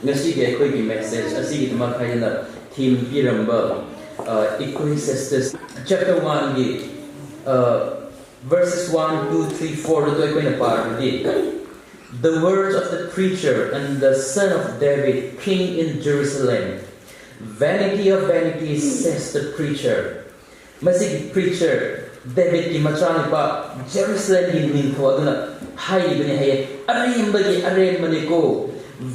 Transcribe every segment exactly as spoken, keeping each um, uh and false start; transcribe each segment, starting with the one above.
ꯉꯁꯤꯒꯤ ꯑꯩꯈꯣꯏꯒꯤ ꯃꯦꯁꯦꯖ ꯑꯁꯤꯒꯤꯗꯃꯛ ꯍꯥꯏꯅ ꯊꯤꯝ ꯄꯤꯔꯝꯕ, ꯑ, Ecclesiastes chapter one ꯒꯤ, ꯑ, verses one, two, three, four ꯑꯗꯨ ꯑꯩꯈꯣꯏꯅ ꯄꯥꯔꯕꯗꯤ, "The words of the preacher and the son of David, king in Jerusalem. Vanity of vanities, says the preacher." ꯃꯁꯤꯒꯤ ꯄ꯭ꯔꯤꯆꯔ, ꯗꯦꯕꯤꯠꯀꯤ ꯃꯆꯥꯅꯨꯄꯥ, ꯖꯦꯔꯨꯁꯂꯦꯝꯒꯤ ꯅꯤꯡꯊꯧ ꯑꯗꯨꯅ ꯍꯥꯏꯔꯤꯕꯅꯤ ꯍꯥꯏꯌꯦ, "ꯑꯔꯦꯝꯕꯒꯤ ꯑꯔꯦꯝꯕꯅꯤꯀꯣ,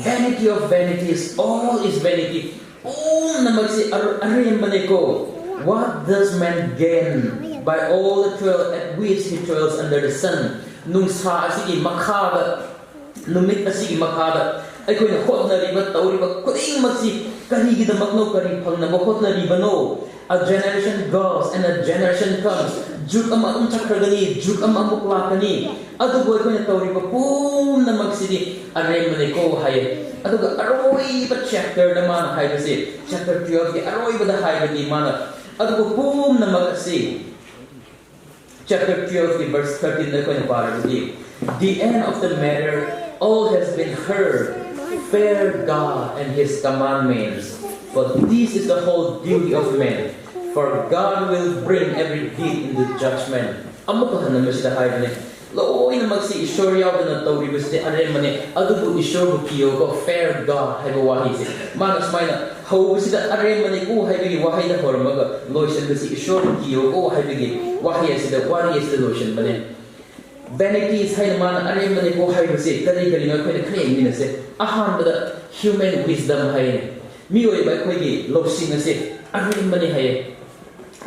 vanity of vanities, all is vanity, ꯄꯨꯝꯅꯃꯛꯁꯤ R-, ꯑꯔꯦꯝꯕꯅꯤꯀꯣ꯫ What does man gain by all the toil at which he toils under the sun?" ꯅꯨꯡꯁꯥ ꯑꯁꯤꯒꯤ ꯃꯈꯥꯗ, ꯅꯨꯃꯤꯠ ꯑꯁꯤꯒꯤ ꯃꯈꯥꯗ ꯑꯩꯈꯣꯏꯅ ꯍꯣꯠꯅꯔꯤꯕ, ꯇꯧꯔꯤꯕ ꯈꯨꯗꯤꯡꯃꯛꯁꯤ ꯀꯔꯤꯒꯤꯗꯃꯛꯅꯣ, ꯀꯔꯤ ꯐꯪꯅꯕ ꯍꯣꯠꯅꯔꯤꯕꯅꯣ? "A generation goes and a generation comes." ꯖꯨꯒ ꯑꯃ ꯑꯗꯨꯝ ꯆꯠꯈ꯭ꯔꯒꯅꯤ, ꯖꯨꯒ ꯑꯃ ꯑꯃꯨꯛ ꯂꯥꯛꯀꯅꯤ꯫ ꯑꯗꯨꯕꯨ ꯑꯩꯈꯣꯏꯅ ꯇꯧꯔꯤꯕ ꯄꯨꯝꯅꯃꯛꯁꯤꯗꯤ ꯑꯔꯦꯝꯕꯅꯤꯀꯣ ꯍꯥꯏꯌꯦ꯫ ꯑꯗꯨꯒ ꯑꯔꯣꯏꯕ ꯆꯦꯞꯇꯔꯗ ꯃꯥꯅ ꯍꯥꯏꯕꯁꯦ, ꯆꯦꯞꯇꯔ ꯇꯨꯋꯦꯜꯐꯀꯤ ꯑꯔꯣꯏꯕꯗ ꯍꯥꯏꯕꯗꯤ ꯃꯥꯅ, "ꯑꯗꯨꯕꯨ ꯄꯨꯝꯅꯃꯛ ꯑꯁꯤ," ꯆꯦꯞꯇꯔ ꯇꯨꯋꯦꯜꯐꯀꯤ ꯚꯔꯁ ꯊꯥꯔꯇꯤꯟꯗ ꯑꯩꯈꯣꯏꯅ ꯄꯥꯔꯕꯗꯤ, "The end of the matter, all has been heard. Fear God and his commandments, for this is the whole duty of man. For God will bring every deed into judgment." ꯑꯃꯨꯛꯀ ꯍꯟꯅ ꯃꯁꯤꯗ ꯍꯥꯏꯕꯅꯦ, ꯂꯣꯏꯅꯃꯛꯁꯤ ꯏꯁꯣꯔ ꯌꯥꯎꯗꯅ ꯇꯧꯔꯤꯕꯁꯤꯗꯤ ꯑꯔꯦꯝꯕꯅꯦ, ꯑꯗꯨꯕꯨ ꯏꯁꯣꯔꯕꯨ ꯀꯤꯌꯣꯀꯣ, "Fear God" ꯍꯥꯏꯕ ꯋꯥꯍꯩꯁꯦ꯫ ꯃꯥꯅ ꯁꯨꯃꯥꯏꯅ ꯍꯧꯕꯁꯤꯗ "ꯑꯔꯦꯝꯕꯅꯤꯀꯣ" ꯍꯥꯏꯕꯒꯤ ꯋꯥꯍꯩꯗ ꯍꯧꯔꯝꯃꯒ ꯂꯣꯏꯁꯤꯟꯕꯁꯤ "ꯏꯁꯣꯔꯕꯨ ꯀꯤꯌꯣꯀꯣ" ꯍꯥꯏꯕꯒꯤ ꯋꯥꯍꯩ ꯑꯁꯤꯗ, ꯋꯥꯔꯤ ꯑꯁꯤꯗ ꯂꯣꯏꯁꯤꯟꯕꯅꯦ꯫ Vanities ꯍꯥꯏꯅ ꯃꯥꯅ "ꯑꯔꯦꯝꯕꯅꯤꯀꯣ" ꯍꯥꯏꯕꯁꯦ ꯀꯔꯤ ꯀꯔꯤꯅꯣ ꯑꯩꯈꯣꯏꯅ ꯈꯔ ꯌꯦꯡꯃꯤꯟꯅꯁꯦ꯫ ꯑꯍꯥꯟꯕꯗ human wisdom ꯍꯥꯏꯌꯦ꯫ ꯃꯤꯑꯣꯏꯕ ꯑꯩꯈꯣꯏꯒꯤ ꯂꯧꯁꯤꯡ ꯑꯁꯦ ꯑꯔꯦꯝꯕꯅꯤ ꯍꯥꯏꯌꯦ꯫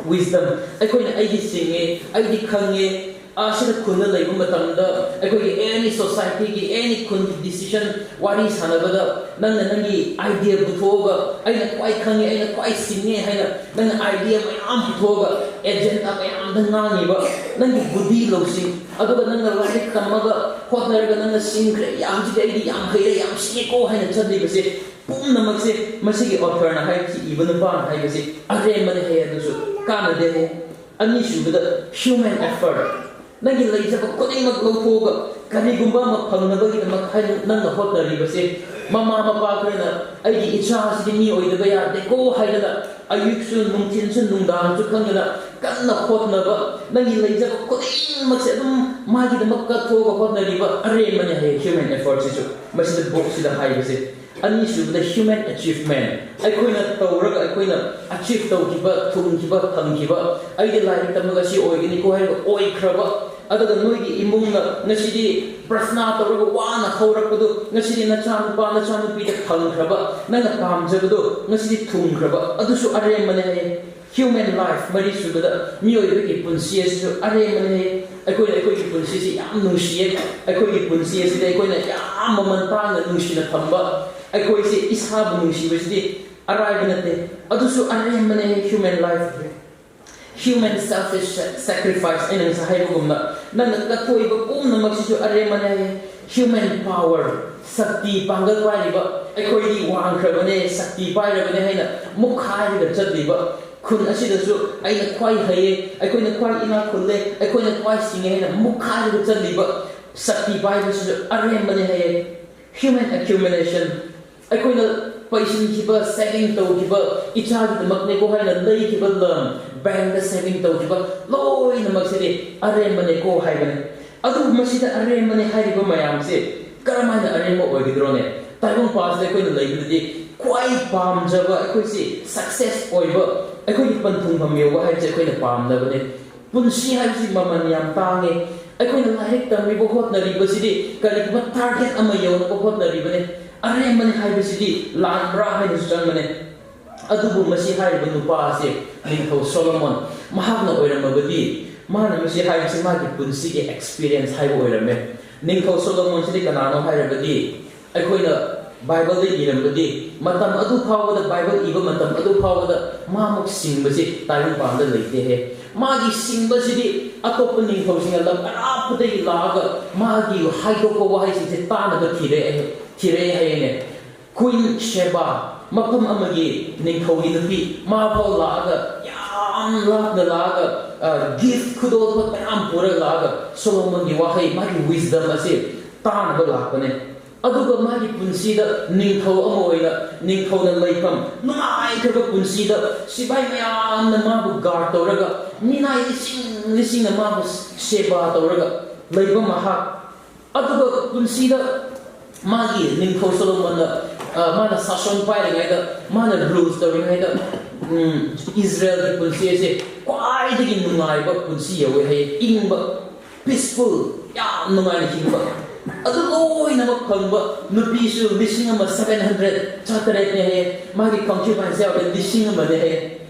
Wisdom, ꯑꯩꯈꯣꯏꯅ "ꯑꯩꯗꯤ ꯁꯤꯡꯉꯦ, ꯑꯩꯗꯤ ꯈꯪꯉꯦ", ꯑꯁꯤꯗ ꯈꯨꯟꯗ ꯂꯩꯕ ꯃꯇꯝꯗ ꯑꯩꯈꯣꯏꯒꯤ any societyꯒꯤ, any ꯈꯨꯟꯒꯤ decision ꯋꯥꯔꯤ ꯁꯥꯟꯅꯕꯗ ꯅꯪꯅ ꯅꯪꯒꯤ idea ꯄꯨꯊꯣꯛꯑꯒ, "ꯑꯩꯅ ꯈ꯭ꯋꯥꯏ ꯈꯪꯉꯦ, ꯑꯩꯅ ꯈ꯭ꯋꯥꯏ ꯁꯤꯡꯉꯦ" ꯍꯥꯏꯅ ꯅꯪꯅ idea ꯃꯌꯥꯝ ꯄꯨꯊꯣꯛꯑꯒ, agenda ꯃꯌꯥꯝꯗ ꯉꯥꯡꯉꯤꯕ, ꯅꯪꯒꯤ ꯕꯨꯙꯤ ꯂꯧꯁꯤꯡ, ꯑꯗꯨꯒ ꯅꯪꯅ ꯂꯥꯏꯔꯤꯛ ꯇꯝꯃꯒ ꯍꯣꯠꯅꯔꯒ ꯅꯪꯅ "ꯁꯤꯡꯈ꯭ꯔꯦ, ꯌꯥꯝ ꯍꯧꯖꯤꯛꯇꯤ ꯑꯩꯗꯤ ꯌꯥꯝ ꯍꯩꯔꯦ, ꯌꯥꯝ ꯁꯤꯡꯉꯦꯀꯣ" ꯍꯥꯏꯅ ꯆꯠꯂꯤꯕꯁꯦ ꯄꯨꯝꯅꯃꯛꯁꯦ, ꯃꯁꯤꯒꯤ authorꯅ ꯍꯥꯏꯕꯁꯤ, ꯏꯕ ꯅꯨꯄꯥꯅ ꯍꯥꯏꯕꯁꯤ ꯑꯔꯦꯝꯕꯅꯤ ꯍꯥꯏ꯫ ꯑꯗꯨꯁꯨ ꯀꯥꯟꯅꯗꯦ ꯍꯥꯏ꯫ ꯑꯅꯤꯁꯨꯕꯗ, human effort, ꯅꯪꯒꯤ ꯂꯩꯖꯕ ꯈꯨꯗꯤꯡꯃꯛ ꯂꯧꯊꯣꯛꯑꯒ ꯀꯔꯤꯒꯨꯝꯕ ꯑꯃ ꯐꯪꯅꯕꯒꯤꯗꯃꯛ ꯍꯥꯏꯅ ꯅꯪꯅ ꯍꯣꯠꯅꯔꯤꯕꯁꯦ ꯃꯃꯥ ꯃꯄꯥ ꯈꯔꯅ ꯑꯩꯒꯤ ꯏꯆꯥꯁꯤꯗꯤ ꯃꯤ ꯑꯣꯏꯗꯕ ꯌꯥꯗꯦꯀꯣ ꯍꯥꯏꯗꯅ ꯑꯌꯨꯛꯁꯨ ꯅꯨꯡꯊꯤꯜꯁꯨ ꯅꯨꯡꯗꯥꯡꯁꯨ ꯈꯪꯗꯅ ꯀꯟꯅ ꯍꯣꯠꯅꯕ, ꯅꯪꯒꯤ ꯂꯩꯖꯕ ꯈꯨꯗꯤꯡꯃꯛꯁꯦ ꯑꯗꯨꯝ ꯃꯥꯒꯤꯗꯃꯛ ꯀꯠꯊꯣꯛꯑꯒ ꯍꯣꯠꯅꯔꯤꯕ ꯑꯔꯦꯝꯕꯅꯦ ꯍꯥꯏꯌꯦ human effortꯁꯤꯁꯨ꯫ ꯃꯁꯤꯗ ꯕꯣꯛꯁꯤꯗ ꯍꯥꯏꯕꯁꯦ ꯑꯅꯤꯁꯨꯕꯗ human achievement, ꯑꯩꯈꯣꯏꯅ ꯇꯧꯔꯒ ꯑꯩꯈꯣꯏꯅ achieve ꯇꯧꯈꯤꯕ, ꯊꯨꯡꯈꯤꯕ, ꯐꯪꯈꯤꯕ, ꯑꯩꯗꯤ ꯂꯥꯏꯔꯤꯛ ꯇꯝꯃꯒ ꯁꯤ ꯑꯣꯏꯒꯅꯤꯀꯣ ꯍꯥꯏꯔꯒ ꯑꯣꯏꯈ꯭ꯔꯕ, ꯑꯗꯨꯒ ꯅꯣꯏꯒꯤ ꯏꯃꯨꯡꯅ ꯉꯁꯤꯗꯤ ꯄ꯭ꯔꯊꯅꯥ ꯇꯧꯔꯒ ꯋꯥꯅ ꯍꯧꯔꯛꯄꯗꯨ ꯉꯁꯤꯗꯤ ꯅꯆꯥꯅꯨꯄꯥ ꯅꯆꯥꯅꯨꯄꯤꯗ ꯐꯪꯈ꯭ꯔꯕ, ꯅꯪꯅ ꯄꯥꯝꯖꯕꯗꯣ ꯉꯁꯤꯗꯤ ꯊꯨꯡꯈ꯭ꯔꯕ, ꯑꯗꯨꯁꯨ ꯑꯔꯦꯝꯕꯅꯦ ꯍꯥꯏꯌꯦ꯫ Human life, ꯃꯔꯤꯁꯨꯕꯗ ꯃꯤꯑꯣꯏꯕꯒꯤ ꯄꯨꯟꯁꯤ ꯑꯁꯤꯁꯨ ꯑꯔꯦꯝꯕꯅꯦ ꯍꯥꯏꯌꯦ꯫ ꯑꯩꯈꯣꯏꯅ ꯑꯩꯈꯣꯏꯒꯤ ꯄꯨꯟꯁꯤꯁꯤ ꯌꯥꯝ ꯅꯨꯡꯁꯤꯌꯦ꯫ ꯑꯩꯈꯣꯏꯒꯤ ꯄꯨꯟꯁꯤ ꯑꯁꯤꯗ ꯑꯩꯈꯣꯏꯅ ꯌꯥꯝ ꯃꯃꯜ ꯇꯥꯡꯅ ꯅꯨꯡꯁꯤꯅ ꯊꯝꯕ, ꯑꯩꯈꯣꯏꯁꯦ ꯏꯁꯥꯕꯨ ꯅꯨꯡꯁꯤꯕꯁꯤꯗꯤ ꯑꯔꯥꯏꯕ ꯅꯠꯇꯦ꯫ ꯑꯗꯨꯁꯨ ꯑꯔꯦꯝꯕꯅꯦ ꯍꯥꯏꯌꯦ, human life꯫ Human selfish sacrifice, ꯑꯩꯅ ꯉꯁꯥꯏ ꯍꯥꯏꯕꯒꯨꯝꯅ ꯅꯪꯅ ꯀꯠꯊꯣꯛꯏꯕ ꯄꯨꯝꯅꯃꯛꯁꯤꯁꯨ ꯑꯔꯦꯝꯕꯅꯦ ꯍꯥꯏꯌꯦ꯫ Human power, ꯁꯛꯇꯤ ꯄꯥꯡꯒꯜ ꯄꯥꯏꯔꯤꯕ, ꯑꯩꯈꯣꯏꯗꯤ ꯋꯥꯡꯈ꯭ꯔꯕꯅꯦ, ꯁꯛꯇꯤ ꯄꯥꯏꯔꯕꯅꯦ ꯍꯥꯏꯅ ꯃꯨꯛꯈꯥꯏꯔꯒ ꯆꯠꯂꯤꯕ, ꯈꯨꯟ ꯑꯁꯤꯗꯁꯨ ꯑꯩꯅ ꯈ꯭ꯋꯥꯏ ꯍꯩꯌꯦ, ꯑꯩꯈꯣꯏꯅ ꯈ꯭ꯋꯥꯏ ꯏꯅꯥꯛ ꯈꯨꯜꯂꯦ, ꯑꯩꯈꯣꯏꯅ ꯈ꯭ꯋꯥꯏ ꯁꯤꯡꯉꯦ ꯍꯥꯏꯅ ꯃꯨꯛꯈꯥꯏꯔꯒ ꯆꯠꯂꯤꯕ ꯁꯛꯇꯤ ꯄꯥꯏꯕꯁꯤꯁꯨ ꯑꯔꯦꯝꯕꯅꯦ ꯍꯥꯏꯌꯦ꯫ Human accumulation, ꯑꯩꯈꯣꯏꯅ ꯄꯩꯁꯤꯟꯈꯤꯕ, saving ꯇꯧꯈꯤꯕ, ꯏꯆꯥꯒꯤꯗꯃꯛꯅꯦꯀꯣ ꯍꯥꯏꯅ ꯂꯩꯈꯤꯕ ꯂꯝ, bankꯇ saving ꯇꯧꯈꯤꯕ, ꯂꯣꯏꯅꯃꯛꯁꯤꯗꯤ ꯑꯔꯦꯝꯕꯅꯦꯀꯣ ꯍꯥꯏꯕꯅꯦ꯫ ꯑꯗꯨꯕꯨ ꯃꯁꯤꯗ ꯑꯔꯦꯝꯕꯅꯦ ꯍꯥꯏꯔꯤꯕ ꯃꯌꯥꯝꯁꯦ ꯀꯔꯝꯍꯥꯏꯅ ꯑꯔꯦꯝꯕ ꯑꯣꯏꯒꯗ꯭ꯔꯣꯅꯦ? ꯇꯥꯏꯕꯪꯄꯥꯁꯤꯗ ꯑꯩꯈꯣꯏꯅ ꯂꯩꯕꯗꯗꯤ ꯈ꯭ꯋꯥꯏ ꯄꯥꯝꯖꯕ, ꯑꯩꯈꯣꯏꯁꯤ success ꯑꯣꯏꯕ, ꯑꯩꯈꯣꯏꯒꯤ ꯄꯟꯊꯨꯡꯐꯝ ꯌꯧꯕ ꯍꯥꯏꯕꯁꯦ ꯑꯩꯈꯣꯏꯅ ꯄꯥꯝꯅꯕꯅꯦ꯫ ꯄꯨꯟꯁꯤ ꯍꯥꯏꯕꯁꯤ ꯃꯃꯜ ꯌꯥꯝ ꯇꯥꯡꯉꯦ꯫ ꯑꯩꯈꯣꯏꯅ ꯂꯥꯏꯔꯤꯛ ꯇꯝꯂꯤꯕ ꯍꯣꯠꯅꯔꯤꯕꯁꯤꯗꯤ ꯀꯔꯤꯒꯨꯝꯕ target ꯑꯃ ꯌꯧꯅꯕ ꯍꯣꯠꯅꯔꯤꯕꯅꯦ꯫ ꯑꯔꯦꯝꯕꯅꯤ ꯍꯥꯏꯕꯁꯤꯗꯤ ꯂꯥꯟꯕ꯭ꯔꯥ ꯍꯥꯏꯅꯁꯨ ꯆꯪꯕꯅꯦ꯫ ꯑꯗꯨꯕꯨ ꯃꯁꯤ ꯍꯥꯏꯔꯤꯕ ꯅꯨꯄꯥ ꯑꯁꯤ ꯅꯤꯡꯊꯧ ꯁꯣꯂꯣꯃꯣꯟ ꯃꯍꯥꯛꯅ ꯑꯣꯏꯔꯝꯃꯕꯗꯤ, ꯃꯥꯅ ꯃꯁꯤ ꯍꯥꯏꯕꯁꯤ ꯃꯥꯒꯤ ꯄꯨꯟꯁꯤꯒꯤ experience ꯍꯥꯏꯕ ꯑꯣꯏꯔꯝꯃꯦ꯫ ꯅꯤꯡꯊꯧ ꯁꯣꯂꯣꯃꯣꯟꯁꯤꯗꯤ ꯀꯅꯥꯅꯣ ꯍꯥꯏꯔꯕꯗꯤ, ꯑꯩꯈꯣꯏꯅ ꯕꯥꯏꯕꯜꯗ ꯏꯔꯝꯕꯗꯤ, ꯃꯇꯝ ꯑꯗꯨ ꯐꯥꯎꯕꯗ, ꯕꯥꯏꯕꯜ ꯏꯕ ꯃꯇꯝ ꯑꯗꯨ ꯐꯥꯎꯕꯗ ꯃꯥꯃꯨꯛ ꯁꯤꯡꯕꯁꯤ ꯇꯥꯏꯕꯪꯄꯥꯟꯗ ꯂꯩꯇꯦꯍꯦ꯫ ꯃꯥꯒꯤ ꯁꯤꯡꯕꯁꯤꯗꯤ ꯑꯇꯣꯞꯄ ꯅꯤꯡꯊꯧꯁꯤꯡꯅ ꯂꯝ ꯑꯔꯥꯞꯄꯗꯒꯤ ꯂꯥꯛꯑꯒ ꯃꯥꯒꯤ ꯍꯥꯏꯗꯣꯛꯄ ꯋꯥꯍꯩꯁꯤꯡꯁꯦ ꯇꯥꯅꯕ ꯊꯤꯔꯛꯑꯦ, ꯊꯤꯔꯛꯑꯦ ꯍꯥꯏꯌꯦꯅꯦ꯫ Queen Sheba, ꯃꯐꯝ ꯑꯃꯒꯤ ꯅꯤꯡꯊꯧꯒꯤ ꯅꯨꯄꯤ, ꯃꯥꯐꯥꯎ ꯂꯥꯛꯑꯒ, ꯌꯥꯝ ꯂꯥꯞꯅ ꯂꯥꯛꯑꯒ, ꯑ, gift, ꯈꯨꯗꯣꯜꯄꯣꯠ ꯃꯌꯥꯝ ꯄꯨꯔꯒ ꯂꯥꯛꯑꯒ ꯁꯣꯂꯣꯃꯣꯟꯒꯤ ꯋꯥꯍꯩ, ꯃꯥꯒꯤ wisdom ꯑꯁꯤ ꯇꯥꯅꯕ ꯂꯥꯛꯄꯅꯦ꯫ ꯑꯗꯨꯒ ꯃꯥꯒꯤ ꯄꯨꯟꯁꯤꯗ ꯅꯤꯡꯊꯧ ꯑꯃ ꯑꯣꯏꯅ, ꯅꯤꯡꯊꯧꯅ ꯂꯩꯐꯝ ꯅꯨꯡꯉꯥꯏꯈ꯭ꯔꯕ ꯄꯨꯟꯁꯤꯗ, ꯁꯤꯐꯥꯏ ꯃꯌꯥꯝꯅ ꯃꯥꯕꯨ ꯒꯥꯔꯗ ꯇꯧꯔꯒ, ꯃꯤꯅꯥꯏ ꯂꯤꯁꯤꯡ ꯂꯤꯁꯤꯡꯅ ꯃꯥꯕꯨ ꯁꯦꯕꯥ ꯇꯧꯔꯒ ꯂꯩꯕ ꯃꯍꯥꯛ, ꯑꯗꯨꯒ ꯄꯨꯟꯁꯤꯗ ꯃꯥꯒꯤ ꯅꯤꯡꯊꯧ ꯁꯣꯂꯣꯃꯣꯟꯅ, ꯑ, ꯃꯥꯅ ꯁꯥꯁꯣꯟ ꯄꯥꯏꯔꯤꯉꯩꯗ, ꯃꯥꯅ ꯔꯨꯜꯁ ꯇꯧꯔꯤꯉꯩꯗ, ꯎꯝ, ꯏꯁꯔꯥꯌꯦꯜꯒꯤ ꯄꯨꯟꯁꯤ ꯑꯁꯦ ꯈ꯭ꯋꯥꯏꯗꯒꯤ ꯅꯨꯡꯉꯥꯏꯕ ꯄꯨꯟꯁꯤ ꯌꯧꯋꯦ ꯍꯥꯏꯌꯦ꯫ ꯏꯪꯕ, ꯄꯤꯁꯐꯨꯜ, ꯌꯥꯝ ꯅꯨꯡꯉꯥꯏꯅ ꯍꯤꯡꯕ꯫ ꯑꯗꯨ ꯂꯣꯏꯅꯃꯛ ꯐꯪꯕ, ꯅꯨꯄꯤꯁꯨ ꯂꯤꯁꯤꯡ ꯑꯃ seven hundred, ꯆꯥꯇꯔꯦꯠꯅꯦ ꯍꯥꯏꯌꯦ꯫ ꯃꯥꯒꯤ ꯀꯟꯀ꯭ꯌꯨꯕꯥꯏꯟꯁ ꯌꯥꯎꯔꯦ, ꯂꯤꯁꯤꯡ ꯑꯃꯅꯦ ꯍꯥꯏꯌꯦ꯫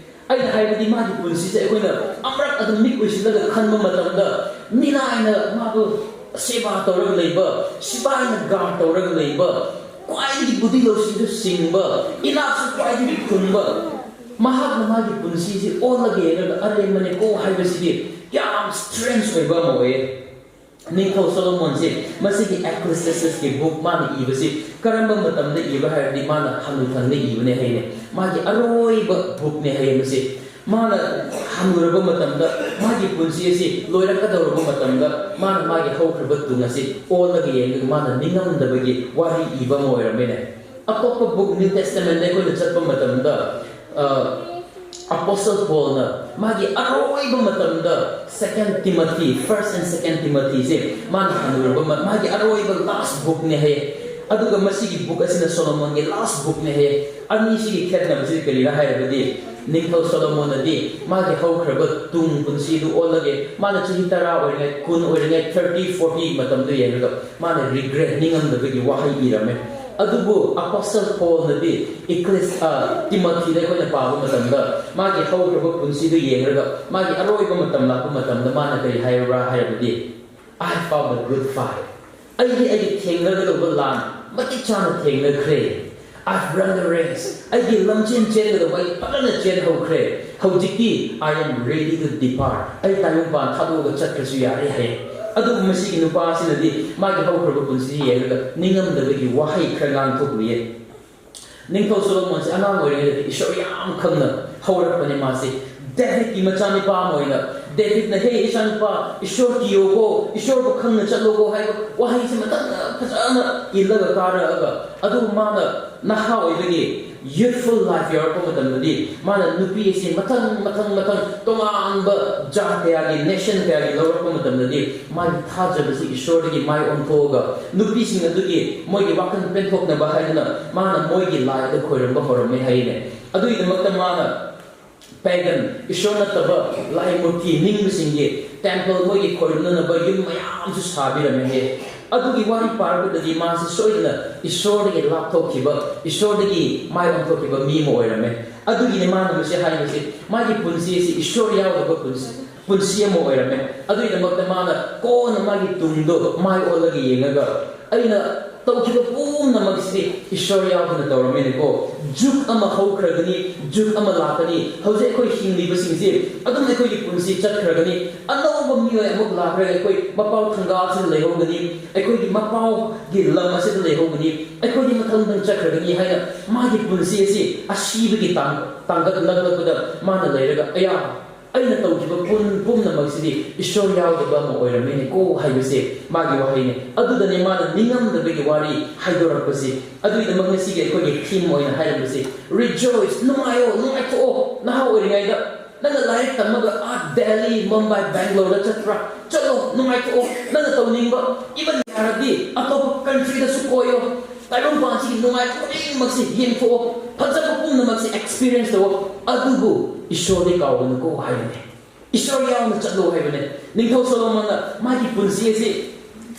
ꯑꯩꯅ ꯍꯥꯏꯕꯗꯤ, ꯃꯥꯒꯤ ꯄꯨꯟꯁꯤꯁꯦ ꯑꯩꯈꯣꯏꯅ ꯑꯃꯔꯛ ꯑꯗꯨꯝ ꯃꯤꯠ ꯎꯏꯁꯤꯜꯂꯒ ꯈꯟꯕ ꯃꯇꯝꯗ, ꯃꯤꯅꯥꯏꯅ ꯃꯥꯕꯨ ꯁꯦꯕꯥ ꯇꯧꯔꯒ ꯂꯩꯕ, ꯁꯤꯐꯥꯏꯅ ꯒꯥꯔꯗ ꯇꯧꯔꯒ ꯂꯩꯕ, ꯈ꯭ꯋꯥꯏꯗꯒꯤ ꯕꯨꯙꯤ ꯂꯧꯁꯤꯡꯁꯨ ꯁꯤꯡꯕ, ꯏꯅꯥꯛꯁꯨ ꯈ꯭ꯋꯥꯏꯗꯒꯤ ꯈꯨꯟꯕ, ꯃꯍꯥꯛꯅ ꯃꯥꯒꯤ ꯄꯨꯟꯁꯤꯁꯤ ꯑꯣꯜꯂꯒ ꯌꯦꯡꯉꯒ ꯑꯔꯦꯝꯕꯅꯦꯀꯣ ꯍꯥꯏꯕꯁꯤꯗꯤ ꯌꯥꯝ ꯁ꯭ꯇꯔꯦꯟꯖ ꯑꯣꯏꯕ ꯑꯃ ꯑꯣꯏꯌꯦ꯫ ꯅꯤꯡꯊꯧ ꯁꯣꯂꯣꯃꯣꯟꯁꯦ ꯃꯁꯤꯒꯤ ꯑꯦꯀ꯭ꯂꯦꯁꯤꯌꯥꯁꯇꯁꯀꯤ ꯕꯨꯛ ꯃꯥꯅ ꯏꯕꯁꯤ ꯀꯔꯝꯕ ꯃꯇꯝꯗ ꯏꯕ ꯍꯥꯏꯔꯗꯤ, ꯃꯥꯅ ꯍꯅꯨꯊꯪꯗ ꯏꯕꯅꯦ ꯍꯥꯏꯅꯦ꯫ ꯃꯥꯒꯤ ꯑꯔꯣꯏꯕ ꯕꯨꯛꯅꯦ ꯍꯥꯏꯌꯦ ꯃꯁꯤ꯫ ꯃꯥꯅ ꯍꯅꯨꯔꯕ ꯃꯇꯝꯗ, ꯃꯥꯒꯤ ꯄꯨꯟꯁꯤ ꯑꯁꯤ ꯂꯣꯏꯔꯛꯀꯗꯧꯔꯕ ꯃꯇꯝꯗ, ꯃꯥꯅ ꯃꯥꯒꯤ ꯍꯧꯈ꯭ꯔꯕ ꯇꯨꯡ ꯑꯁꯤ ꯑꯣꯜꯂꯒ ꯌꯦꯡꯂꯒ ꯃꯥꯅ ꯅꯤꯡꯉꯝꯗꯕꯒꯤ ꯋꯥꯔꯤ ꯏꯕ ꯑꯃ ꯑꯣꯏꯔꯝꯃꯦꯅꯦ꯫ ꯑꯇꯣꯞꯄ ꯕꯨꯛ, ꯅ꯭ꯌꯨ ꯇꯦꯁꯇꯃꯦꯟꯗ ꯑꯩꯈꯣꯏꯅ ꯆꯠꯄ ꯃꯇꯝꯗ, ꯑ, ꯑꯄꯣꯁꯇꯜ ꯄꯣꯜꯅ ꯃꯥꯒꯤ ꯑꯔꯣꯏꯕ ꯃꯇꯝꯗ Second Timothy, First and Second Timothyꯁꯦ ꯃꯥꯅ ꯍꯟꯅꯨꯔꯕ ꯃ-, ꯃꯥꯒꯤ ꯑꯔꯣꯏꯕ ꯂꯥꯁ ꯕꯨꯛꯅꯦ ꯍꯥꯏꯌꯦ꯫ ꯑꯗꯨꯒ ꯃꯁꯤꯒꯤ ꯕꯨꯛ ꯑꯁꯤꯅ ꯁꯣꯂꯣꯃꯣꯟꯒꯤ ꯂꯥꯁ ꯕꯨꯛꯅꯦ ꯍꯥꯏꯌꯦ꯫ ꯑꯅꯤꯁꯤꯒꯤ ꯈꯦꯠꯅꯕꯁꯤ ꯀꯔꯤꯔꯥ ꯍꯥꯏꯔꯕꯗꯤ, ꯅꯤꯡꯊꯧ ꯁꯣꯂꯣꯃꯣꯟꯅꯗꯤ ꯃꯥꯒꯤ ꯍꯧꯈ꯭ꯔꯕ ꯇꯨꯡ ꯄꯨꯟꯁꯤꯗꯨ ꯑꯣꯜꯂꯒꯦ, ꯃꯥꯅ ꯆꯍꯤ ꯇꯔꯥ ꯑꯣꯏꯔꯤꯉꯩ, ꯀꯨꯟ ꯑꯣꯏꯔꯤꯉꯩ, thirty, forty ꯃꯇꯝꯗꯨ ꯌꯦꯡꯂꯒ ꯃꯥꯅ ꯔꯤꯒ꯭ꯔꯦꯠ, ꯅꯤꯡꯉꯝꯗꯕꯒꯤ ꯋꯥꯍꯩ ꯏꯔꯝꯃꯦ꯫ ꯑꯗꯨꯕꯨ ꯑꯄꯣꯁꯇꯜ ꯄꯣꯜꯅꯗꯤ ꯏꯀ꯭ꯂꯤꯁ-, ꯑ, ꯇꯤꯃꯣꯊꯤꯗ ꯑꯩꯈꯣꯏꯅ ꯄꯥꯕ ꯃꯇꯝꯗ, ꯃꯥꯒꯤ ꯍꯧꯈ꯭ꯔꯕ ꯄꯨꯟꯁꯤꯗꯨ ꯌꯦꯡꯂꯒ, ꯃꯥꯒꯤ ꯑꯔꯣꯏꯕ ꯃꯇꯝ ꯂꯥꯛꯄ ꯃꯇꯝꯗ ꯃꯥꯅ ꯀꯔꯤ ꯍꯥꯏꯕ꯭ꯔꯥ ꯍꯥꯏꯔꯕꯗꯤ, "I fought a good fight." ꯑꯩꯗꯤ ꯑꯩꯒꯤ ꯊꯦꯡꯅꯒꯗꯧꯕ ꯂꯥꯟ ꯃꯇꯤꯛ ꯆꯥꯅ ꯊꯦꯡꯅꯈ꯭ꯔꯦ꯫ "I've run the race." ꯑꯩꯒꯤ ꯂꯝꯖꯦꯟ ꯆꯦꯟꯒꯗꯧꯕ ꯑꯩ ꯐꯖꯅ ꯆꯦꯟꯍꯧꯈ꯭ꯔꯦ꯫ ꯍꯧꯖꯤꯛꯇꯤ "I am ready to depart." ꯑꯩ ꯇꯥꯏꯕꯪꯄꯥꯟ ꯊꯥꯗꯣꯛꯑꯒ ꯆꯠꯈ꯭ꯔꯁꯨ ꯌꯥꯔꯦ ꯍꯥꯏꯌꯦ꯫ ꯑꯗꯨꯕꯨ ꯃꯁꯤꯒꯤ ꯅꯨꯄꯥ ꯑꯁꯤꯅꯗꯤ ꯃꯥꯒꯤ ꯍꯧꯈ꯭ꯔꯕ ꯄꯨꯟꯁꯤ ꯌꯦꯡꯂꯒ ꯅꯤꯡꯉꯝꯗꯕꯒꯤ ꯋꯥꯍꯩ ꯈꯔ ꯉꯥꯡꯊꯣꯛꯂꯤꯌꯦ꯫ ꯅꯤꯡꯊꯧ ꯁꯣꯂꯣꯃꯣꯟꯁꯦ ꯑꯉꯥꯡ ꯑꯣꯏꯔꯤꯉꯩꯗꯗꯤ ꯏꯁꯣꯔ ꯌꯥꯝ ꯈꯪꯅ ꯍꯧꯔꯛꯄꯅꯦ꯫ ꯃꯥꯁꯦ ꯗꯦꯕꯤꯠꯀꯤ ꯃꯆꯥꯅꯨꯄꯥ ꯑꯃ ꯑꯣꯏꯅ ꯗꯦꯕꯤꯠꯅ, "ꯍꯦ ꯏꯆꯥꯅꯨꯄꯥ, ꯏꯁꯣꯔ ꯀꯤꯌꯣꯀꯣ, ꯏꯁꯣꯔꯕꯨ ꯈꯪꯅ ꯆꯠꯂꯣꯀꯣ" ꯍꯥꯏꯕ ꯋꯥꯍꯩꯁꯤ ꯃꯊꯪ ꯐꯖꯅ ꯏꯜꯂꯒ ꯀꯥꯔꯛꯑꯒ, ꯑꯗꯨ ꯃꯥꯅ ꯅꯍꯥ ꯑꯣꯏꯕꯒꯤ youthful life ꯌꯧꯔꯛꯄ ꯃꯇꯝꯗꯗꯤ, ꯃꯥꯅ ꯅꯨꯄꯤ ꯑꯁꯤ ꯃꯊꯪ ꯃꯊꯪ ꯃꯊꯪ ꯇꯣꯉꯥꯟꯕ ꯖꯥꯠ ꯀꯌꯥꯒꯤ, nation ꯀꯌꯥꯒꯤ ꯂꯧꯔꯛꯄ ꯃꯇꯝꯗꯗꯤ, ꯃꯥꯒꯤ ꯊꯥꯖꯕꯁꯤ ꯏꯁꯣꯔꯗꯒꯤ ꯃꯥꯏ ꯑꯣꯟꯊꯣꯛꯑꯒ, ꯅꯨꯄꯤꯁꯤꯡ ꯑꯗꯨꯒꯤ ꯃꯣꯏꯒꯤ ꯋꯥꯈꯜ ꯄꯦꯟꯊꯣꯛꯅꯕ ꯍꯥꯏꯗꯨꯅ ꯃꯥꯅ ꯃꯣꯏꯒꯤ ꯂꯥꯏꯗ ꯈꯣꯏꯔꯝꯕ ꯍꯧꯔꯝꯃꯦ ꯍꯥꯏꯅꯦ꯫ ꯑꯗꯨꯒꯤꯗꯃꯛꯇ ꯃꯥꯅ pagan, ꯏꯁꯣꯔ ꯅꯠꯇꯕ ꯂꯥꯏ ꯃꯨꯔꯇꯤ ꯅꯤꯡꯕꯁꯤꯡꯒꯤ temple, ꯃꯣꯏꯒꯤ ꯈꯣꯏꯔꯝꯅꯅꯕ ꯌꯨꯝ ꯃꯌꯥꯝꯁꯨ ꯁꯥꯕꯤꯔꯝꯃꯦ꯫ ꯑꯗꯨꯒꯤ ꯋꯥꯔꯤ ꯄꯥꯔꯛꯄꯗꯗꯤ ꯃꯥꯁꯤ ꯁꯣꯏꯗꯅ ꯏꯁꯣꯔꯗꯒꯤ ꯂꯥꯞꯊꯣꯛꯈꯤꯕ, ꯏꯁꯣꯔꯗꯒꯤ ꯃꯥꯏ ꯑꯣꯟꯊꯣꯛꯈꯤꯕ ꯃꯤ ꯑꯃ ꯑꯣꯏꯔꯝꯃꯦ꯫ ꯑꯗꯨꯒꯤꯅꯤ ꯃꯥꯅ ꯃꯁꯤ ꯍꯥꯏꯕꯁꯤ, ꯃꯥꯒꯤ ꯄꯨꯟꯁꯤ ꯑꯁꯤ ꯏꯁꯣꯔ ꯌꯥꯎꯗꯕ ꯄꯨꯟꯁꯤ, ꯄꯨꯟꯁꯤ ꯑꯃ ꯑꯣꯏꯔꯝꯃꯦ꯫ ꯑꯗꯨꯒꯤꯗꯃꯛꯇ ꯃꯥꯅ ꯀꯣꯟꯅ ꯃꯥꯒꯤ ꯇꯨꯡꯗꯣ ꯃꯥꯏ ꯑꯣꯜꯂꯒ ꯌꯦꯡꯉꯒ, "ꯑꯩꯅ ꯇꯧꯈꯤꯕ ꯄꯨꯝꯅꯃꯛꯁꯤ ꯏꯁꯣꯔ ꯌꯥꯎꯗꯅ ꯇꯧꯔꯝꯃꯦꯅꯦꯀꯣ꯫ ꯖꯨꯒ ꯑꯃ ꯍꯧꯈ꯭ꯔꯒꯅꯤ, ꯖꯨꯒ ꯑꯃ ꯂꯥꯛꯀꯅꯤ꯫ ꯍꯧꯖꯤꯛ ꯑꯩꯈꯣꯏ ꯍꯤꯡꯂꯤꯕꯁꯤꯡꯁꯤ ꯑꯗꯨꯝ ꯑꯩꯈꯣꯏꯒꯤ ꯄꯨꯟꯁꯤ ꯆꯠꯈ꯭ꯔꯒꯅꯤ꯫ ꯑꯅꯧꯕ ꯃꯤꯑꯣꯏ ꯑꯃꯨꯛ ꯂꯥꯛꯈ꯭ꯔꯒ ꯑꯩꯈꯣꯏ ꯃꯄꯥꯎ ꯊꯪꯒꯥꯜꯁꯤꯗ ꯂꯩꯍꯧꯒꯅꯤ, ꯑꯩꯈꯣꯏꯒꯤ ꯃꯄꯥꯎꯒꯤ ꯂꯝ ꯑꯁꯤꯗ ꯂꯩꯍꯧꯒꯅꯤ, ꯑꯩꯈꯣꯏꯗꯤ ꯃꯊꯪ ꯃꯊꯪ ꯆꯠꯈ꯭ꯔꯒꯅꯤ" ꯍꯥꯏꯅ ꯃꯥꯒꯤ ꯄꯨꯟꯁꯤ ꯑꯁꯤ ꯑꯁꯤꯕꯒꯤ ꯇꯥꯡ-, ꯇꯥꯡꯀꯛ ꯅꯛꯂꯛꯄꯗ ꯃꯥꯅ ꯂꯩꯔꯒ, "ꯑꯌꯥ, ꯑꯩꯅ ꯇꯧꯈꯤꯕ ꯄꯨꯝ-, ꯄꯨꯝꯅꯃꯛꯁꯤꯗꯤ ꯏꯁꯣꯔ ꯌꯥꯎꯗꯕ ꯑꯃ ꯑꯣꯏꯔꯝꯃꯦꯅꯦꯀꯣ" ꯍꯥꯏꯕꯁꯦ ꯃꯥꯒꯤ ꯋꯥꯍꯩꯅꯤ꯫ ꯑꯗꯨꯗꯅꯦ ꯃꯥꯅ ꯅꯤꯡꯉꯝꯗꯕꯒꯤ ꯋꯥꯔꯤ ꯍꯥꯏꯗꯣꯔꯛꯄꯁꯤ꯫ ꯑꯗꯨꯒꯤꯗꯃꯛ ꯉꯁꯤꯒꯤ ꯑꯩꯈꯣꯏꯒꯤ theme ꯑꯣꯏꯅ ꯍꯥꯏꯔꯝꯕꯁꯤ, rejoice, ꯅꯨꯡꯉꯥꯏꯌꯣ, ꯅꯨꯡꯉꯥꯏꯊꯣꯛꯑꯣ꯫ ꯅꯍꯥ ꯑꯣꯏꯔꯤꯉꯩꯗ ꯅꯪꯅ ꯂꯥꯏꯔꯤꯛ ꯇꯝꯃꯒ ꯑꯥ ꯗꯦꯜꯂꯤ, ꯃꯨꯝꯕꯥꯏ, ꯕꯦꯡꯒ꯭ꯂꯣꯔꯗ ꯆꯠꯄ꯭ꯔꯥ? ꯆꯠꯂꯣ, ꯅꯨꯡꯉꯥꯏꯊꯣꯛꯑꯣ꯫ ꯅꯪꯅ ꯇꯧꯅꯤꯡꯕ, even ꯌꯥꯔꯗꯤ ꯑꯇꯣꯞꯄ countryꯗꯁꯨ ꯀꯣꯏꯌꯣ꯫ ꯇꯥꯏꯕꯪꯄꯥꯟꯁꯤꯒꯤ ꯅꯨꯡꯉꯥꯏꯕ ꯈꯨꯗꯤꯡꯃꯛꯁꯤ ꯌꯦꯡꯊꯣꯛꯑꯣ, ꯐꯖꯕ ꯄꯨꯝꯅꯃꯛꯁꯤ experience ꯇꯧꯑꯣ, ꯑꯗꯨꯕꯨ ꯏꯁꯣꯔꯗꯤ ꯀꯥꯎꯒꯅꯨꯀꯣ ꯍꯥꯏꯕꯅꯦ꯫ ꯏꯁꯣꯔ ꯌꯥꯎꯅ ꯆꯠꯂꯣ ꯍꯥꯏꯕꯅꯦ꯫ ꯅꯤꯡꯊꯧ ꯁꯣꯂꯣꯃꯣꯟꯅ ꯃꯥꯒꯤ ꯄꯨꯟꯁꯤ ꯑꯁꯤ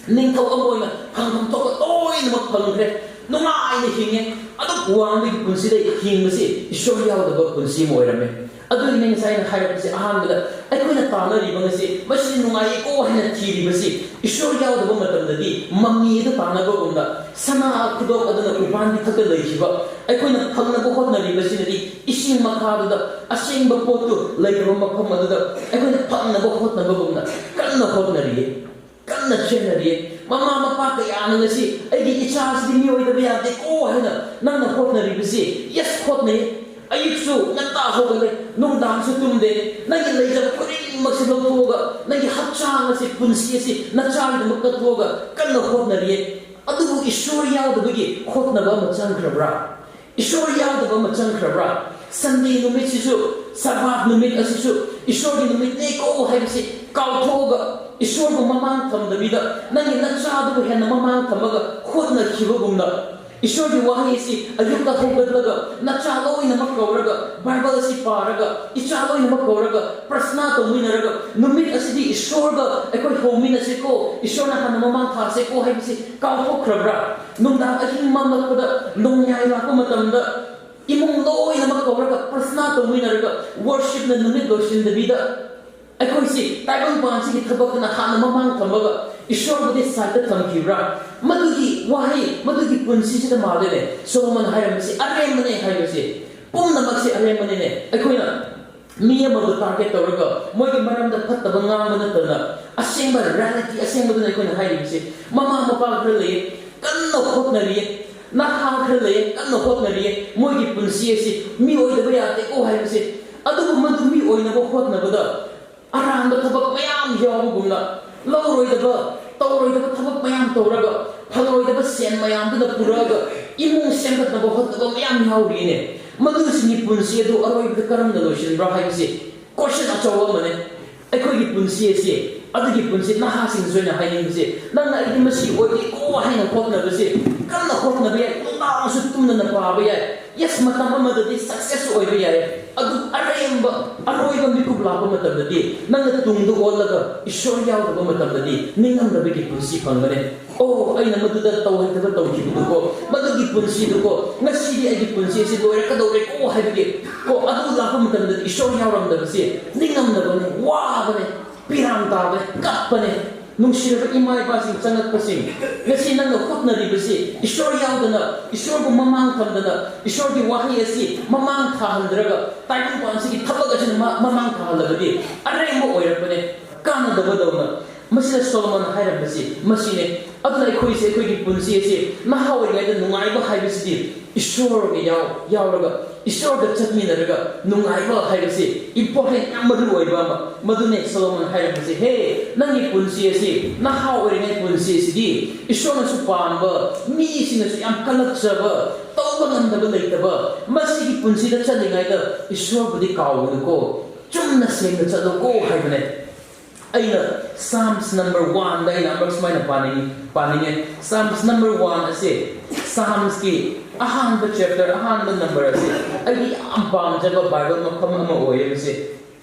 ꯅꯤꯡꯊꯧ ꯑꯃ ꯑꯣꯏꯅ ꯐꯪꯐꯝ ꯊꯣꯛꯄ ꯂꯣꯏꯅꯃꯛ ꯐꯪꯈ꯭ꯔꯦ, ꯅꯨꯡꯉꯥꯏꯅ ꯍꯤꯡꯉꯦ꯫ ꯑꯗꯨꯛ ꯋꯥꯡꯕꯒꯤ ꯄꯨꯟꯁꯤꯗ ꯍꯤꯡꯕꯁꯤ ꯏꯁꯣꯔ ꯌꯥꯎꯗꯕ ꯄꯨꯟꯁꯤ ꯑꯃ ꯑꯣꯏꯔꯝꯃꯦ꯫ ꯑꯗꯨꯒꯤꯅꯦ ꯉꯁꯥꯏ ꯑꯩꯅ ꯍꯥꯏꯔꯛꯄꯁꯦ, ꯑꯍꯥꯟꯕꯗ ꯑꯩꯈꯣꯏꯅ ꯇꯥꯟꯅꯔꯤꯕ ꯉꯁꯤ, ꯃꯁꯤ ꯅꯨꯡꯉꯥꯏꯌꯦꯀꯣ ꯍꯥꯏꯅ ꯊꯤꯔꯤꯕꯁꯤ, ꯏꯁꯣꯔ ꯌꯥꯎꯗꯕ ꯃꯇꯝꯗꯗꯤ ꯃꯃꯤꯗ ꯇꯥꯟꯅꯕꯒꯨꯝꯅ, ꯁꯅꯥ ꯈꯨꯗꯣꯞ ꯑꯗꯨꯅ ꯎꯄꯥꯟꯒꯤ ꯊꯛꯇ ꯂꯩꯈꯤꯕ, ꯑꯩꯈꯣꯏꯅ ꯐꯪꯅꯕ ꯍꯣꯠꯅꯔꯤꯕꯁꯤꯅꯗꯤ ꯏꯁꯤꯡ ꯃꯈꯥꯗꯨꯗ ꯑꯁꯦꯡꯕ ꯄꯣꯠꯇꯨ ꯂꯩꯇꯕ ꯃꯐꯝ ꯑꯗꯨꯗ ꯑꯩꯈꯣꯏꯅ ꯐꯪꯅꯕ ꯍꯣꯠꯅꯕꯒꯨꯝꯅ ꯀꯟꯅ ꯍꯣꯠꯅꯔꯤꯌꯦ, ꯀꯟꯅ ꯆꯦꯟꯅꯔꯤꯌꯦ꯫ ꯃꯃꯥ ꯃꯄꯥ ꯀꯌꯥꯅ ꯉꯁꯤ, "ꯑꯩꯒꯤ ꯏꯆꯥꯁꯤꯗꯤ ꯃꯤ ꯑꯣꯏꯗꯕ ꯌꯥꯗꯦꯀꯣ" ꯍꯥꯏꯅ ꯅꯪꯅ ꯍꯣꯠꯅꯔꯤꯕꯁꯤ, yes, ꯍꯣꯠꯅꯩ꯫ ꯑꯌꯨꯛꯁꯨ ꯉꯟꯇꯥ ꯍꯧꯒꯠꯂꯦ, ꯅꯨꯡꯗꯥꯡꯁꯨ ꯇꯨꯝꯗꯦ, ꯅꯪꯒꯤ ꯂꯩꯖꯕ ꯈꯨꯗꯤꯡꯃꯛꯁꯦ ꯂꯧꯊꯣꯛꯑꯒ, ꯅꯪꯒꯤ ꯍꯛꯆꯥꯡ ꯑꯁꯤ, ꯄꯨꯟꯁꯤ ꯑꯁꯤ ꯅꯆꯥꯒꯤꯗꯃꯛ ꯀꯠꯊꯣꯛꯑꯒ ꯀꯟꯅ ꯍꯣꯠꯅꯔꯤꯌꯦ꯫ ꯑꯗꯨꯕꯨ ꯏꯁꯣꯔ ꯌꯥꯎꯗꯕꯒꯤ ꯍꯣꯠꯅꯕ ꯑꯃ ꯆꯪꯈ꯭ꯔꯕ꯭ꯔꯥ? ꯏꯁꯣꯔ ꯌꯥꯎꯗꯕ ꯑꯃ ꯆꯪꯈ꯭ꯔꯕ꯭ꯔꯥ? ꯁꯟꯗꯦ ꯅꯨꯃꯤꯠꯁꯤꯁꯨ, ꯁꯕꯥꯠ ꯅꯨꯃꯤꯠ ꯑꯁꯤꯁꯨ ꯏꯁꯣꯔꯒꯤ ꯅꯨꯃꯤꯠꯅꯦꯀꯣ ꯍꯥꯏꯕꯁꯤ ꯀꯥꯎꯊꯣꯛꯑꯒ, ꯏꯁꯣꯔꯕꯨ ꯃꯃꯥꯡ ꯊꯝꯗꯕꯤꯗ, ꯅꯪꯒꯤ ꯅꯆꯥꯗꯨꯕꯨ ꯍꯦꯟꯅ ꯃꯃꯥꯡ ꯊꯝꯃꯒ ꯍꯣꯠꯅꯈꯤꯕꯒꯨꯝꯅ, ꯏꯁꯣꯔꯒꯤ ꯋꯥꯍꯩ ꯑꯁꯤ ꯑꯌꯨꯛꯇ ꯍꯧꯒꯠꯂꯒ ꯅꯆꯥ ꯂꯣꯏꯅꯃꯛ ꯀꯧꯔꯒ, ꯕꯥꯏꯕꯜ ꯑꯁꯤ ꯄꯥꯔꯒ, ꯏꯆꯥ ꯂꯣꯏꯅꯃꯛ ꯀꯧꯔꯒ, ꯄ꯭ꯔꯁꯅꯥ ꯇꯧꯃꯤꯟꯅꯔꯒ, ꯅꯨꯃꯤꯠ ꯑꯁꯤꯗꯤ ꯏꯁꯣꯔꯒ ꯑꯩꯈꯣꯏ ꯍꯧꯃꯤꯟꯅꯁꯤꯀꯣ, ꯏꯁꯣꯔꯅ ꯍꯥꯟꯅ ꯃꯃꯥꯡ ꯊꯥꯁꯤꯀꯣ ꯍꯥꯏꯕꯁꯤ ꯀꯥꯎꯊꯣꯛꯈ꯭ꯔꯕ꯭ꯔꯥ? ꯅꯨꯡꯗꯥꯡ ꯑꯍꯤꯡ ꯃꯝꯂꯛꯄꯗ, ꯅꯣꯡꯌꯥꯏ ꯂꯥꯛꯄ ꯃꯇꯝꯗ, ꯏꯃꯨꯡ ꯂꯣꯏꯅꯃꯛ ꯀꯧꯔꯒ, ꯄ꯭ꯔꯁꯅꯥ ꯇꯧꯃꯤꯟꯅꯔꯒ, ꯋꯔꯁꯤꯞꯅ ꯅꯨꯃꯤꯠ ꯂꯣꯏꯁꯤꯟꯗꯕꯤꯗ, ꯑꯩꯈꯣꯏꯁꯤ ꯇꯥꯏꯕꯪꯄꯥꯟꯁꯤꯒꯤ ꯊꯕꯛꯇꯅ ꯍꯥꯟꯅ ꯃꯃꯥꯡ ꯊꯝꯃꯒ ꯏꯁꯣꯔꯕꯨꯗꯤ ꯁꯥꯏꯠꯇ ꯊꯝꯈꯤꯕ꯭ꯔꯥ? ꯃꯗꯨꯒꯤ ꯋꯥꯍꯩ, ꯃꯗꯨꯒꯤ ꯄꯨꯟꯁꯤꯁꯤꯗ ꯃꯥꯜꯂꯦꯅꯦ ꯁꯣꯂꯣꯃꯣꯟ ꯍꯥꯏꯔꯝꯃꯤꯁꯤ꯫ ꯑꯔꯦꯝꯕꯅꯦ ꯍꯥꯏꯕꯁꯦ, ꯄꯨꯝꯅꯃꯛꯁꯦ ꯑꯔꯦꯝꯕꯅꯤꯅꯦ꯫ ꯑꯩꯈꯣꯏꯅ ꯃꯤ ꯑꯃꯕꯨ ꯇꯥꯔꯒꯦꯠ ꯇꯧꯔꯒ ꯃꯣꯏꯒꯤ ꯃꯔꯝꯗ ꯐꯠꯇꯕ ꯉꯥꯡꯕ ꯅꯠꯇꯅ, ꯑꯁꯦꯡꯕ ꯔꯤꯌꯦꯂꯤꯇꯤ ꯑꯁꯦꯡꯕꯗꯨꯅ ꯑꯩꯈꯣꯏꯅ ꯍꯥꯏꯔꯤꯕꯁꯦ꯫ ꯃꯃꯥ ꯃꯄꯥ ꯈꯔ ꯂꯩꯌꯦ, ꯀꯟꯅ ꯍꯣꯠꯅꯔꯤꯌꯦ, ꯅꯍꯥ ꯈꯔ ꯂꯩꯌꯦ, ꯀꯟꯅ ꯍꯣꯠꯅꯔꯤꯌꯦ, ꯃꯣꯏꯒꯤ ꯄꯨꯟꯁꯤ ꯑꯁꯤ ꯃꯤ ꯑꯣꯏꯗꯕ ꯌꯥꯗꯦꯀꯣ ꯍꯥꯏꯕꯁꯦ꯫ ꯑꯗꯨꯕꯨ ꯃꯗꯨ ꯃꯤ ꯑꯣꯏꯅꯕ ꯍꯣꯠꯅꯕꯗ ꯑꯔꯥꯟꯕ ꯊꯕꯛ ꯃꯌꯥꯝ ꯌꯥꯎꯕꯒꯨꯝꯅ, ꯂꯧꯔꯣꯏꯗꯕ, ꯇꯧꯔꯣꯏꯗꯕ ꯊꯕꯛ ꯃꯌꯥꯝ ꯇꯧꯔꯒ, ꯐꯪꯂꯣꯏꯗꯕ ꯁꯦꯟ ꯃꯌꯥꯝꯗꯨꯅ ꯄꯨꯔꯛꯑꯒ ꯏꯃꯨꯡ ꯁꯦꯝꯒꯠꯅꯕ ꯍꯣꯠꯅꯕ ꯃꯌꯥꯝ ꯌꯥꯎꯔꯤꯅꯦ꯫ ꯃꯗꯨꯁꯤꯡꯒꯤ ꯄꯨꯟꯁꯤ ꯑꯗꯨ ꯑꯔꯣꯏꯕꯗ ꯀꯔꯝꯅ ꯂꯣꯏꯁꯤꯟꯕ꯭ꯔꯥ ꯍꯥꯏꯕꯁꯤ ꯀꯣꯏꯁꯟ ꯑꯆꯧꯕ ꯑꯃꯅꯦ꯫ ꯑꯩꯈꯣꯏꯒꯤ ꯄꯨꯟꯁꯤ ꯑꯁꯤ, ꯑꯗꯨꯒꯤ ꯄꯨꯟꯁꯤ, ꯅꯍꯥꯁꯤꯡꯁꯨ ꯑꯩꯅ ꯍꯥꯏꯅꯤꯡꯕꯁꯦ, ꯅꯪꯅ "ꯑꯩꯗꯤ ꯃꯁꯤ ꯑꯣꯏꯒꯦꯀꯣ" ꯍꯥꯏꯅ ꯍꯣꯠꯅꯕꯁꯦ, ꯀꯟꯅ ꯍꯣꯠꯅꯕ ꯌꯥꯏ, ꯅꯨꯡꯗꯥꯡꯁꯨ ꯇꯨꯝꯗꯅ ꯄꯥꯕ ꯌꯥꯏ, ꯌꯦꯁ, ꯃꯇꯝ ꯑꯃꯗꯗꯤ ꯁꯛꯁꯦꯁ ꯑꯣꯏꯕ ꯌꯥꯏ꯫ ꯑꯗꯨ ꯑꯔꯦꯝꯕ, ꯑꯔꯣꯏꯕ ꯃꯤꯀꯨꯞ ꯂꯥꯛꯄ ꯃꯇꯝꯗꯗꯤ ꯅꯪꯅ ꯇꯨꯡꯗ ꯑꯣꯜꯂꯒ ꯏꯁꯣꯔ ꯌꯥꯎꯗꯕ ꯃꯇꯝꯗꯗꯤ ꯅꯤꯡꯉꯝꯗꯕꯒꯤ ꯄꯨꯟꯁꯤ ꯐꯪꯒꯅꯤ꯫ "ꯑꯣ, ꯑꯩꯅ ꯃꯗꯨꯗ ꯇꯧꯍꯩꯗꯕ ꯇꯧꯈꯤꯕꯗꯨꯀꯣ, ꯃꯗꯨꯒꯤ ꯄꯨꯟꯁꯤꯗꯨꯀꯣ, ꯉꯁꯤꯗꯤ ꯑꯩꯒꯤ ꯄꯨꯟꯁꯤ ꯑꯁꯤ ꯂꯣꯏꯔꯛꯀꯗꯧꯔꯦꯀꯣ" ꯍꯥꯏꯕꯒꯤ ꯀꯣ, ꯑꯗꯨ ꯂꯥꯛꯄ ꯃꯇꯝꯗꯗꯤ ꯏꯁꯣꯔ ꯌꯥꯎꯔꯝꯗꯕꯁꯦ ꯅꯤꯡꯉꯝꯗꯕꯅꯦ, ꯋꯥꯕꯅꯦ, ꯄꯤꯔꯥꯡ ꯇꯥꯕꯅꯦ, ꯀꯞꯄꯅꯦ꯫ ꯅꯨꯡꯁꯤꯔꯕ ꯏꯃꯥ ꯏꯄꯥꯁꯤꯡ, ꯆꯪꯉꯛꯄꯁꯤꯡ, ꯉꯁꯤ ꯅꯪꯅ ꯍꯣꯠꯅꯔꯤꯕꯁꯤ ꯏꯁꯣꯔ ꯌꯥꯎꯗꯅ, ꯏꯁꯣꯔꯕꯨ ꯃꯃꯥꯡ ꯊꯝꯗꯅ, ꯏꯁꯣꯔꯒꯤ ꯋꯥꯍꯩ ꯑꯁꯤ ꯃꯃꯥꯡ ꯊꯥꯍꯟꯗ꯭ꯔꯒ, ꯇꯥꯏꯕꯪꯄꯥꯟꯁꯤꯒꯤ ꯊꯕꯛ ꯑꯁꯤꯅ ꯃꯥ-, ꯃꯃꯥꯡ ꯊꯥꯍꯜꯂꯕꯗꯤ ꯑꯔꯦꯝꯕ ꯑꯣꯏꯔꯛꯄꯅꯦ, ꯀꯥꯟꯅꯗꯕꯗꯧꯅ꯫ ꯃꯁꯤꯗ ꯁꯣꯂꯣꯃꯣꯟ ꯍꯥꯏꯔꯝꯕꯁꯤ ꯃꯁꯤꯅꯦ꯫ ꯑꯗꯨꯅ ꯑꯩꯈꯣꯏꯁꯦ, ꯑꯩꯈꯣꯏꯒꯤ ꯄꯨꯟꯁꯤ ꯑꯁꯤ ꯅꯍꯥ ꯑꯣꯏꯔꯤꯉꯩꯗ ꯅꯨꯡꯉꯥꯏꯕ ꯍꯥꯏꯕꯁꯤꯗꯤ ꯏꯁꯣꯔꯒ ꯌꯥꯎ ꯌꯥꯎꯔꯒ, ꯏꯁꯣꯔꯒ ꯆꯠꯃꯤꯟꯅꯔꯒ ꯅꯨꯡꯉꯥꯏꯕ ꯍꯥꯏꯕꯁꯤ important, ꯌꯥꯝ ꯃꯔꯨ ꯑꯣꯏꯕ ꯑꯃ꯫ ꯃꯗꯨꯅꯦ ꯁꯣꯂꯣꯃꯣꯟ ꯍꯥꯏꯔꯝꯕꯁꯦ, "ꯍꯦ, ꯅꯪꯒꯤ ꯄꯨꯟꯁꯤ ꯑꯁꯤ, ꯅꯍꯥ ꯑꯣꯏꯔꯤꯉꯩ ꯄꯨꯟꯁꯤ ꯑꯁꯤꯗꯤ ꯏꯁꯣꯔꯅꯁꯨ ꯄꯥꯝꯕ, ꯃꯤꯁꯤꯡꯅꯁꯨ ꯌꯥꯝ ꯀꯜꯂꯛꯆꯕ, ꯇꯧꯕ ꯉꯝꯗꯕ ꯂꯩꯇꯕ, ꯃꯁꯤꯒꯤ ꯄꯨꯟꯁꯤꯗ ꯆꯠꯂꯤꯉꯩꯗ ꯏꯁꯣꯔꯕꯨꯗꯤ ꯀꯥꯎꯒꯅꯨꯀꯣ, ꯆꯨꯝꯅ ꯁꯦꯡꯅ ꯆꯠꯂꯨꯀꯣ" ꯍꯥꯏꯕꯅꯦ꯫ ꯑꯩꯅ Psalms number one ꯗ ꯑꯩꯅ ꯑꯃꯨꯛ ꯁꯨꯃꯥꯏꯅ ꯄꯥꯅꯤꯡ ꯄꯥꯅꯤꯡꯉꯦ꯫ Psalms number one ꯑꯁꯦ, Psalms ꯀꯤ ꯑꯍꯥꯟꯕ chapter, ꯑꯍꯥꯟꯕ number ꯑꯁꯦ ꯑꯩꯗꯤ ꯌꯥꯝ ꯄꯥꯝꯖꯕ Bible ꯃꯐꯝ ꯑꯃ ꯑꯣꯏꯌꯦ ꯃꯁꯤ꯫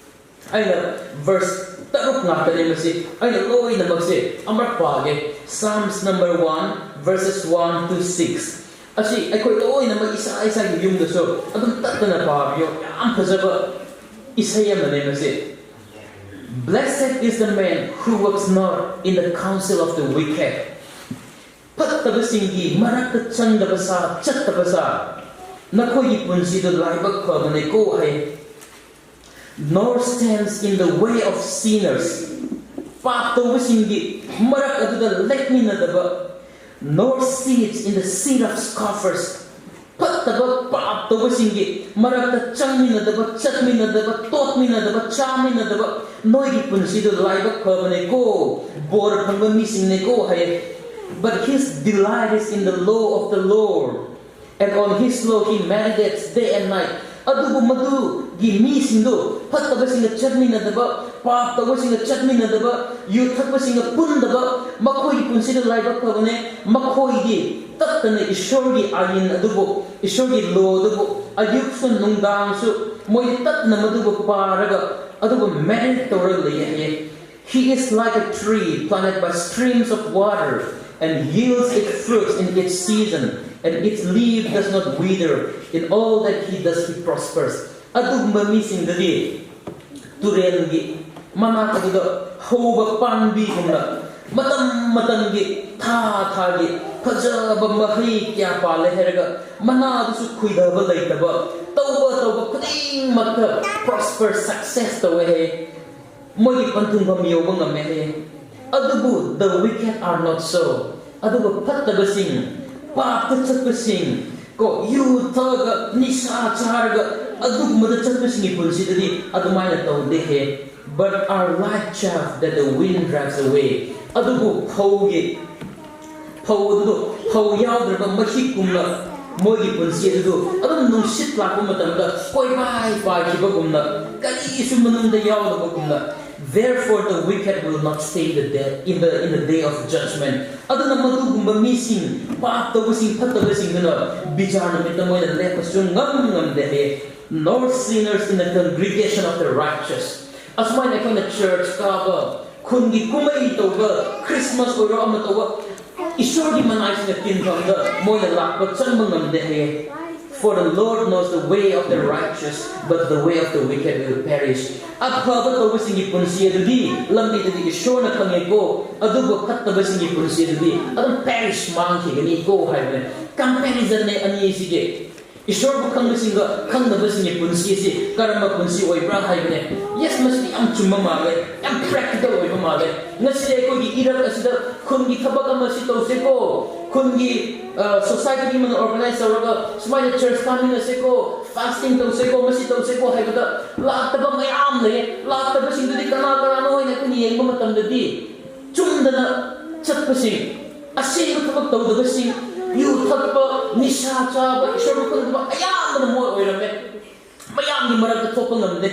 ꯑꯩꯅ verse ꯇꯔꯨꯛ ꯉꯥꯛꯇꯅꯦ ꯃꯁꯤ꯫ ꯑꯩꯅ ꯂꯣꯏꯅꯃꯛꯁꯦ ꯑꯃꯨꯛ ꯄꯥꯒꯦ꯫ Psalms number one, verses one to six꯫ ꯑꯁꯤ ꯑꯩꯈꯣꯏ ꯂꯣꯏꯅꯃꯛ ꯏꯁꯥ ꯏꯁꯥꯒꯤ ꯌꯨꯝꯗꯁꯨ ꯑꯗꯨꯝ ꯇꯠꯇꯅ ꯄꯥꯕꯤꯌꯣ꯫ ꯌꯥꯝ ꯐꯖꯕ ꯏꯁꯩ ꯑꯃꯅꯦ ꯃꯁꯤ꯫ "Blessed is the man who walks not in the counsel of the wicked." ꯐꯠꯇꯕꯁꯤꯡꯒꯤ ꯃꯔꯛꯇ ꯆꯪꯗꯕ ꯁꯥ, ꯆꯠꯇꯕ ꯁꯥ, ꯅꯈꯣꯏꯒꯤ ꯄꯨꯟꯁꯤꯗꯨ ꯂꯥꯏꯕꯛ ꯐꯕꯅꯦꯀꯣ ꯍꯥꯏ꯫ "Nor stands in the way of sinners." ꯄꯥꯞ ꯇꯧꯕꯁꯤꯡꯒꯤ ꯃꯔꯛ ꯑꯗꯨꯗ ꯂꯦꯞꯃꯤꯟꯅꯗꯕ, "nor sits in the seat of scoffers." ꯐꯠꯇꯕ ꯄꯥꯞ ꯇꯧꯕꯁꯤꯡꯒꯤ ꯃꯔꯛꯇ ꯆꯪꯃꯤꯟꯅꯗꯕ, ꯆꯠꯃꯤꯟꯅꯗꯕ, ꯇꯣꯠꯃꯤꯟꯅꯗꯕ, ꯆꯥꯃꯤꯟꯅꯗꯕ, ꯅꯣꯏꯒꯤ ꯄꯨꯟꯁꯤꯗꯨ ꯂꯥꯏꯕꯛ ꯐꯕꯅꯦꯀꯣ, ꯕꯣꯔ ꯐꯪꯕ ꯃꯤꯁꯤꯡꯅꯦꯀꯣ ꯍꯥꯏꯌꯦ꯫ "But his delight is in the law of the Lord, and on his law he meditates day and night." ꯑꯗꯨꯕꯨ ꯃꯗꯨꯒꯤ ꯃꯤꯁꯤꯡꯗꯨ, ꯐꯠꯇꯕꯁꯤꯡꯒ ꯆꯠꯃꯤꯟꯅꯗꯕ, ꯄꯥꯞ ꯇꯧꯕꯁꯤꯡꯒ ꯆꯠꯃꯤꯟꯅꯗꯕ, ꯌꯨ ꯊꯛꯄꯁꯤꯡꯒ ꯄꯨꯟꯗꯕ, ꯃꯈꯣꯏꯒꯤ ꯄꯨꯟꯁꯤꯗ ꯂꯥꯏꯕꯛ ꯐꯕꯅꯦ꯫ ꯃꯈꯣꯏꯗꯤ ꯇꯠꯇꯅ ꯏꯁꯣꯔꯒꯤ ꯑꯥꯏꯟ ꯑꯗꯨꯕꯨ, ꯏꯁꯣꯔꯒꯤ law ꯑꯗꯨꯕꯨ ꯑꯌꯨꯛꯁꯨ ꯅꯨꯡꯗꯥꯡꯁꯨ ꯃꯣꯏꯗꯤ ꯇꯠꯇꯅ ꯃꯗꯨꯕꯨ ꯄꯥꯔꯒ, ꯑꯗꯨꯕꯨ meditate ꯇꯧꯔꯒ ꯂꯩꯌꯦ ꯍꯥꯏꯌꯦ꯫ "He is like a tree planted by streams of water and yields its fruits in its season, and its leaf does not wither. In all that he does, he prospers." ꯑꯗꯨꯒꯨꯝꯕ ꯃꯤꯁꯤꯡꯗꯗꯤ ꯇꯨꯔꯦꯜꯒꯤ ꯃꯅꯥꯛ ꯑꯗꯨꯗ ꯍꯧꯕ ꯄꯥꯝꯕꯤꯒꯨꯝꯅ ꯃꯇꯝ ꯃꯇꯝꯒꯤ, ꯊꯥ ꯊꯥꯒꯤ ꯐꯖꯕ ꯃꯍꯩ ꯀꯌꯥ ꯄꯥꯜꯂꯦ ꯍꯥꯏꯔꯒ ꯃꯅꯥꯗꯨꯁꯨ ꯈꯨꯏꯗꯕ ꯂꯩꯇꯕ, ꯇꯧꯕ ꯇꯧꯕ ꯈꯨꯗꯤꯡꯃꯛꯇ prosper, success ꯇꯧꯋꯦ ꯍꯥꯏꯌꯦ꯫ ꯃꯣꯏꯒꯤ ꯄꯟꯊꯨꯡꯐꯝ ꯌꯧꯕ ꯉꯝꯃꯦ ꯍꯥꯏꯌꯦ꯫ ꯑꯗꯨꯕꯨ the wicked are not so. ꯑꯗꯨꯒ ꯐꯠꯇꯕꯁꯤꯡ, ꯄꯥꯞꯇ ꯆꯠꯄꯁꯤꯡ, ꯀꯣ, ꯌꯨ ꯊꯛꯑꯒ, ꯅꯤꯁꯥ ꯆꯥꯔꯒ, ꯑꯗꯨꯒꯨꯝꯕꯗ ꯆꯠꯄꯁꯤꯡꯒꯤ ꯄꯨꯟꯁꯤꯗꯗꯤ ꯑꯗꯨꯃꯥꯏꯅ ꯇꯧꯗꯦꯍꯦ. But are like chaff that the wind drives away. ꯑꯗꯨꯕꯨ ꯐꯧꯒꯤ, ꯐꯧ ꯑꯗꯨꯗꯣ, ꯐꯧ ꯌꯥꯎꯗ꯭ꯔꯕ ꯃꯍꯤꯛꯀꯨꯝꯅ ꯃꯣꯏꯒꯤ ꯄꯨꯟꯁꯤ ꯑꯗꯨꯗꯣ ꯑꯗꯨꯝ ꯅꯨꯡꯁꯤꯠ ꯂꯥꯛꯄ ꯃꯇꯝꯗ ꯀꯣꯏꯄꯥꯏ ꯄꯥꯏꯈꯤꯕꯒꯨꯝꯅ, ꯀꯔꯤꯁꯨ ꯃꯅꯨꯡꯗ ꯌꯥꯎꯗꯕꯒꯨꯝꯅ. Therefore the wicked will not stay the day, in the, in the day of judgment. ꯑꯗꯨꯅ ꯃꯗꯨꯒꯨꯝꯕ ꯃꯤꯁꯤꯡ, ꯄꯥꯞ ꯇꯧꯕꯁꯤꯡ, ꯐꯠꯇꯕꯁꯤꯡꯗꯨꯅ ꯕꯤꯆꯥꯔ ꯅꯨꯃꯤꯠꯇ ꯃꯣꯏꯅ ꯂꯦꯞꯄꯁꯨ ꯉꯝ ꯉꯝꯗꯦ ꯍꯥꯏꯌꯦ. Nor sinners in the congregation of the righteous. ꯑꯁꯨꯃꯥꯏꯅ ꯑꯩꯈꯣꯏꯅ ꯆꯔꯆ ꯀꯥꯕ, ꯈꯨꯟꯒꯤ ꯀꯨꯝꯍꯩ ꯇꯧꯕ, ꯈ꯭ꯔꯤꯁꯃꯥꯁ ꯑꯣꯏꯔꯣ ꯑꯃ ꯇꯧꯕ, ꯏꯁꯣꯔꯒꯤ ꯃꯅꯥꯏꯁꯤꯡꯅ ꯇꯤꯟꯐꯝꯗ ꯃꯣꯏꯅ ꯂꯥꯛꯄ ꯆꯪꯕ ꯉꯝꯗꯦ ꯍꯥꯏꯌꯦ. For the Lord knows the way of the righteous, but the way of the wicked will perish. ꯑꯐꯕ ꯇꯧꯕꯁꯤꯡꯒꯤ ꯄꯨꯟꯁꯤ ꯑꯗꯨꯗꯤ ꯂꯝꯕꯤꯗꯨꯗꯤ ꯏꯁꯣꯔꯅ ꯈꯪꯉꯦꯀꯣ, ꯑꯗꯨꯕꯨ ꯐꯠꯇꯕꯁꯤꯡꯒꯤ ꯄꯨꯟꯁꯤ ꯑꯗꯨꯗꯤ ꯑꯗꯨꯝ perish, ꯃꯥꯡꯈꯤꯒꯅꯤꯀꯣ ꯍꯥꯏꯕꯅꯦ. ꯀꯝꯄꯦꯔꯤꯖꯟꯅꯦ ꯑꯅꯤꯁꯤꯒꯤ. ꯏꯁꯣꯔꯕꯨ ꯈꯪꯕꯁꯤꯡꯒ ꯈꯪꯗꯕꯁꯤꯡꯒꯤ ꯄꯨꯟꯁꯤ ꯑꯁꯤ ꯀꯔꯝꯕ ꯄꯨꯟꯁꯤ ꯑꯣꯏꯕ꯭ꯔꯥ ꯍꯥꯏꯕꯅꯦ. ꯌꯦꯁ, ꯃꯁꯤꯗꯤ ꯌꯥꯝ ꯆꯨꯝꯕ ꯃꯥꯜꯂꯦ, ꯌꯥꯝ ꯄ꯭ꯔꯦꯛꯇꯤꯀꯦꯜ ꯑꯣꯏꯕ ꯃꯥꯜꯂꯦ. ꯉꯁꯤ ꯑꯩꯈꯣꯏꯒꯤ ꯏꯔꯛ ꯑꯁꯤꯗ ꯈꯨꯟꯒꯤ ꯊꯕꯛ ꯑꯃ ꯁꯤ ꯇꯧꯁꯦꯀꯣ, ꯈꯨꯟꯒꯤ ꯁꯣꯁꯥꯏꯇꯤ ꯑꯃꯅ ꯑꯣꯔꯒꯅꯥꯏꯖ ꯇꯧꯔꯒ ꯁꯨꯃꯥꯏꯅ ꯆꯔꯆ ꯀꯥꯃꯤꯟꯅꯁꯦꯀꯣ, ꯐꯥꯁꯇꯤꯡ ꯇꯧꯁꯦꯀꯣ, ꯃꯁꯤ ꯇꯧꯁꯦꯀꯣ ꯍꯥꯏꯕꯗ ꯂꯥꯛꯇꯕ ꯃꯌꯥꯝ ꯂꯩꯌꯦ. ꯂꯥꯛꯇꯕꯁꯤꯡꯗꯨꯗꯤ ꯀꯅꯥ ꯀꯅꯥꯅꯣ ꯍꯥꯏꯅ ꯑꯩꯈꯣꯏꯅ ꯌꯦꯡꯕ ꯃꯇꯝꯗꯗꯤ ꯆꯨꯝꯗꯅ ꯆꯠꯄꯁꯤꯡ, ꯑꯁꯦꯡꯕ ꯊꯕꯛ ꯇꯧꯗꯕꯁꯤꯡ, ꯌꯨ ꯊꯛꯄ, ꯅꯤꯁꯥ ꯆꯥꯕ, ꯏꯁꯣꯔꯕꯨ ꯈꯪꯗꯕ ꯑꯌꯥꯝꯕꯅ ꯃꯣꯏ ꯑꯣꯏꯔꯝꯃꯦ. ꯃꯌꯥꯝꯒꯤ ꯃꯔꯛꯇ ꯊꯣꯛꯄ ꯉꯝꯗꯦ꯫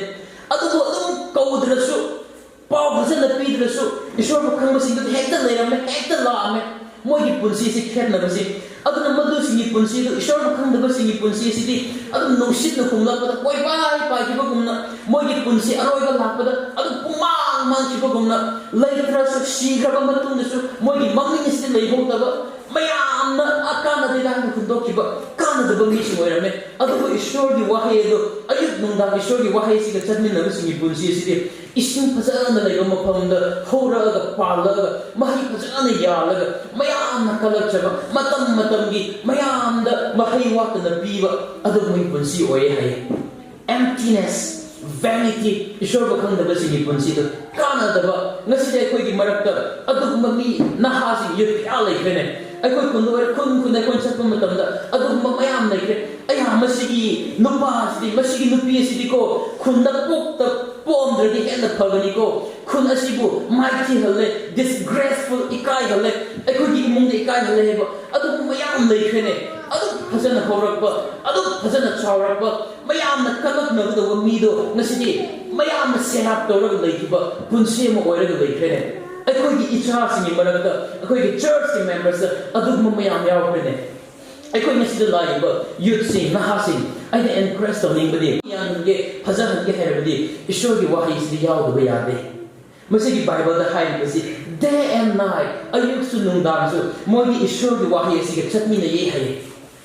ꯑꯗꯨꯕꯨ ꯑꯗꯨꯝ ꯀꯧꯗ꯭ꯔꯁꯨ, ꯄꯥꯎ ꯐꯖꯅ ꯄꯤꯗ꯭ꯔꯁꯨ, ꯏꯁꯣꯔꯕꯨ ꯈꯪꯕꯁꯤꯡꯗꯨꯗꯤ ꯍꯦꯛꯇ ꯂꯩꯔꯝꯃꯦ, ꯍꯦꯛꯇ ꯂꯥꯛꯑꯝꯃꯦ꯫ ꯃꯣꯏꯒꯤ ꯄꯨꯟꯁꯤꯁꯤ ꯈꯦꯠꯅꯕꯁꯤ꯫ ꯑꯗꯨꯅ ꯃꯗꯨꯁꯤꯡꯒꯤ ꯄꯨꯟꯁꯤꯗꯨ, ꯏꯁꯣꯔꯕꯨ ꯈꯪꯗꯕꯁꯤꯡꯒꯤ ꯄꯨꯟꯁꯤꯁꯤꯗꯤ ꯑꯗꯨꯝ ꯅꯨꯡꯁꯤꯠꯅ ꯍꯨꯝꯂꯛꯄꯗ ꯀꯣꯏꯄꯥꯏ ꯄꯥꯏꯈꯤꯕꯒꯨꯝꯅ, ꯃꯣꯏꯒꯤ ꯄꯨꯟꯁꯤ ꯑꯔꯣꯏꯕ ꯂꯥꯛꯄꯗ ꯑꯗꯨꯝ ꯄꯨꯡꯃꯥꯡ ꯃꯥꯡꯈꯤꯕꯒꯨꯝꯅ, ꯂꯩꯇ꯭ꯔꯁꯨ, ꯁꯤꯈ꯭ꯔꯕ ꯃꯇꯨꯡꯗꯁꯨ ꯃꯣꯏꯒꯤ ꯃꯃꯤꯡ ꯑꯁꯤꯗꯤ ꯂꯩꯍꯧꯗꯕ, ꯃꯌꯥꯝꯅ "ꯑ, ꯀꯥꯟꯅꯗꯦꯗ" ꯍꯥꯏꯅ ꯍꯨꯟꯗꯣꯛꯈꯤꯕ, ꯀꯥꯟꯅꯗꯕ ꯃꯤꯁꯤꯡ ꯑꯣꯏꯔꯝꯃꯦ꯫ ꯑꯗꯨꯕꯨ ꯏꯁꯣꯔꯒꯤ ꯋꯥꯍꯩ ꯑꯗꯨ, ꯑꯌꯨꯛ ꯅꯨꯡꯗꯥꯡ ꯏꯁꯣꯔꯒꯤ ꯋꯥꯍꯩꯁꯤꯒ ꯆꯠꯃꯤꯟꯅꯕꯁꯤꯡꯒꯤ ꯄꯨꯟꯁꯤ ꯑꯁꯤꯗꯤ ꯏꯁꯤꯡ ꯐꯖꯅ ꯂꯩꯕ ꯃꯐꯝꯗ ꯍꯧꯔꯛꯑꯒ, ꯄꯥꯜꯂꯒ, ꯃꯍꯩ ꯐꯖꯅ ꯌꯥꯜꯂꯒ, ꯃꯌꯥꯝꯅ ꯀꯜꯂꯛꯆꯕ, ꯃꯇꯝ ꯃꯇꯝꯒꯤ ꯃꯌꯥꯝꯗ ꯃꯍꯩ ꯋꯥꯠꯇꯅ ꯄꯤꯕ ꯑꯗꯨꯒꯨꯝꯕꯒꯤ ꯄꯨꯟꯁꯤ ꯑꯣꯏꯌꯦ ꯍꯥꯏꯌꯦ꯫ Emptiness, Vanity, ꯏꯁꯣꯔꯕꯨ ꯈꯪꯗꯕꯁꯤꯡꯒꯤ ꯄꯨꯟꯁꯤꯗꯨ ꯀꯥꯟꯅꯗꯕ꯫ ꯉꯁꯤꯗꯤ ꯑꯩꯈꯣꯏꯒꯤ ꯃꯔꯛꯇ ꯑꯗꯨꯒꯨꯝꯕ ꯃꯤ ꯅꯍꯥꯁꯤꯡ ꯌꯨꯠ ꯀꯌꯥ ꯂꯩꯈ꯭ꯔꯦꯅꯦ꯫ ꯑꯩꯈꯣꯏ ꯈꯨꯟꯗ ꯑꯣꯏꯔ ꯈꯨꯟ ꯈꯨꯟꯗ ꯑꯩꯈꯣꯏꯅ ꯆꯠꯄ ꯃꯇꯝꯗ ꯑꯗꯨꯒꯨꯝꯕ ꯃꯌꯥꯝ ꯂꯩꯈ꯭ꯔꯦ꯫ ꯑꯩꯍꯥ, ꯃꯁꯤꯒꯤ ꯅꯨꯄꯥ ꯑꯁꯤꯗꯤ, ꯃꯁꯤꯒꯤ ꯅꯨꯄꯤ ꯑꯁꯤꯗꯤꯀꯣ, ꯈꯨꯟꯗ ꯄꯣꯛꯇ ꯄꯣꯛꯑꯝꯗ꯭ꯔꯗꯤ ꯍꯦꯟꯅ ꯐꯒꯅꯤꯀꯣ, ꯈꯨꯟ ꯑꯁꯤꯕꯨ ꯃꯥꯏꯊꯤꯍꯜꯂꯦ, ꯗꯤꯁꯒ꯭ꯔꯦꯁꯐꯨꯜ, ꯏꯀꯥꯏꯍꯜꯂꯦ, ꯑꯩꯈꯣꯏꯒꯤ ꯏꯃꯨꯡꯗ ꯏꯀꯥꯏꯍꯜꯂꯦ ꯍꯥꯏꯕ ꯑꯗꯨꯒꯨꯝꯕ ꯌꯥꯝ ꯂꯩꯈ꯭ꯔꯦꯅꯦ꯫ ꯑꯗꯨꯛ ꯐꯖꯅ ꯍꯧꯔꯛꯄ, ꯑꯗꯨꯛ ꯐꯖꯅ ꯆꯥꯎꯔꯛꯄ, ꯃꯌꯥꯝꯅ ꯀꯜꯂꯛꯅꯒꯗꯧꯕ ꯃꯤꯗꯣ ꯉꯁꯤꯗꯤ ꯃꯌꯥꯝꯅ ꯁꯦꯟꯅꯥꯞ ꯇꯧꯔꯒ ꯂꯩꯈꯤꯕ ꯄꯨꯟꯁꯤ ꯑꯃ ꯑꯣꯏꯔꯒ ꯂꯩꯈ꯭ꯔꯦꯅꯦ꯫ ꯑꯩꯈꯣꯏꯒꯤ ꯏꯆꯥꯁꯤꯡꯒꯤ ꯃꯔꯛꯇ, ꯑꯩꯈꯣꯏꯒꯤ ꯆꯔꯆꯀꯤ ꯃꯦꯝꯕꯔꯁꯇ ꯑꯗꯨꯒꯨꯝꯕ ꯃꯌꯥꯝ ꯌꯥꯎꯈ꯭ꯔꯦꯅꯦ꯫ ꯑꯩꯈꯣꯏ ꯉꯁꯤꯗ ꯂꯥꯛꯏꯕ ꯌꯨꯠꯁꯤꯡ, ꯅꯍꯥꯁꯤꯡ, ꯑꯩꯅ ꯑꯦꯟꯀꯔꯦꯖ ꯇꯧꯅꯤꯡꯕꯗꯤ, ꯌꯥꯝꯍꯟꯒꯦ, ꯐꯖꯍꯟꯒꯦ ꯍꯥꯏꯔꯕꯗꯤ ꯏꯁꯣꯔꯒꯤ ꯋꯥꯍꯩꯁꯤꯗꯤ ꯌꯥꯎꯗꯕ ꯌꯥꯗꯦ꯫ ꯃꯁꯤꯒꯤ ꯕꯥꯏꯕꯜꯗ ꯍꯥꯏꯔꯤꯕꯁꯤ, day and night, ꯑꯌꯨꯛꯁꯨ ꯅꯨꯡꯗꯥꯡꯁꯨ ꯃꯣꯏꯒꯤ ꯏꯁꯣꯔꯒꯤ ꯋꯥꯍꯩ ꯑꯁꯤꯒ ꯆꯠꯃꯤꯟꯅꯩꯌꯦ ꯍꯥꯏꯌꯦ꯫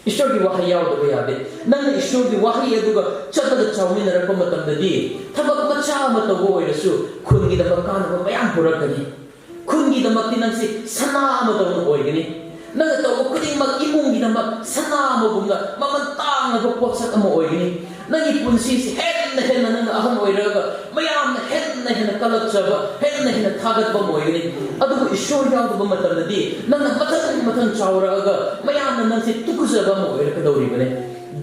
ꯏꯁꯣꯔꯒꯤ ꯋꯥꯍꯩ ꯌꯥꯎꯗꯕ ꯌꯥꯗꯦ꯫ ꯅꯪꯅ ꯏꯁꯣꯔꯒꯤ ꯋꯥꯍꯩ ꯑꯗꯨꯒ ꯆꯠꯂꯒ ꯆꯥꯎꯃꯤꯟꯅꯔꯛꯄ ꯃꯇꯝꯗꯗꯤ, ꯊꯕꯛ ꯃꯆꯥ ꯑꯃ ꯇꯧꯕ ꯑꯣꯏꯔꯁꯨ ꯈꯨꯟꯒꯤꯗꯃꯛ ꯀꯥꯟꯅꯕ ꯃꯌꯥꯝ ꯄꯨꯔꯛꯀꯅꯤ꯫ ꯈꯨꯟꯒꯤꯗꯃꯛꯇꯤ ꯅꯪꯁꯤ ꯁꯅꯥ ꯑꯃꯗꯧꯅ ꯑꯣꯏꯒꯅꯤ꯫ ꯅꯪꯅ ꯇꯧꯕ ꯈꯨꯗꯤꯡꯃꯛ ꯏꯃꯨꯡꯒꯤꯗꯃꯛ ꯁꯅꯥ ꯑꯃꯒꯨꯝꯅ ꯃꯃꯜ ꯇꯥꯡꯂꯕ ꯄꯣꯠꯁꯛ ꯑꯃ ꯑꯣꯏꯒꯅꯤ꯫ ꯅꯪꯒꯤ ꯄꯨꯟꯁꯤꯁꯤ ꯍꯦꯟꯅ ꯍꯦꯟꯅ ꯅꯪꯅ ꯑꯍꯟ ꯑꯣꯏꯔꯒ ꯃꯌꯥꯝꯅ ꯍꯦꯟꯅ ꯍꯦꯟꯅ ꯀꯜꯂꯛꯆꯕ, ꯍꯦꯟꯅ ꯍꯦꯟꯅ ꯊꯥꯒꯠꯄ ꯑꯃ ꯑꯣꯏꯒꯅꯤ꯫ ꯑꯗꯨꯕꯨ ꯏꯁꯣꯔ ꯌꯥꯎꯗꯕ ꯃꯇꯝꯗꯗꯤ ꯅꯪꯅ ꯃꯊꯪ ꯃꯊꯪ ꯆꯥꯎꯔꯛꯑꯒ ꯃꯌꯥꯝꯅ ꯅꯪꯁꯤ ꯇꯨꯀꯨꯖꯕ ꯑꯃ ꯑꯣꯏꯔꯛꯀꯗꯧꯔꯤꯕꯅꯤ꯫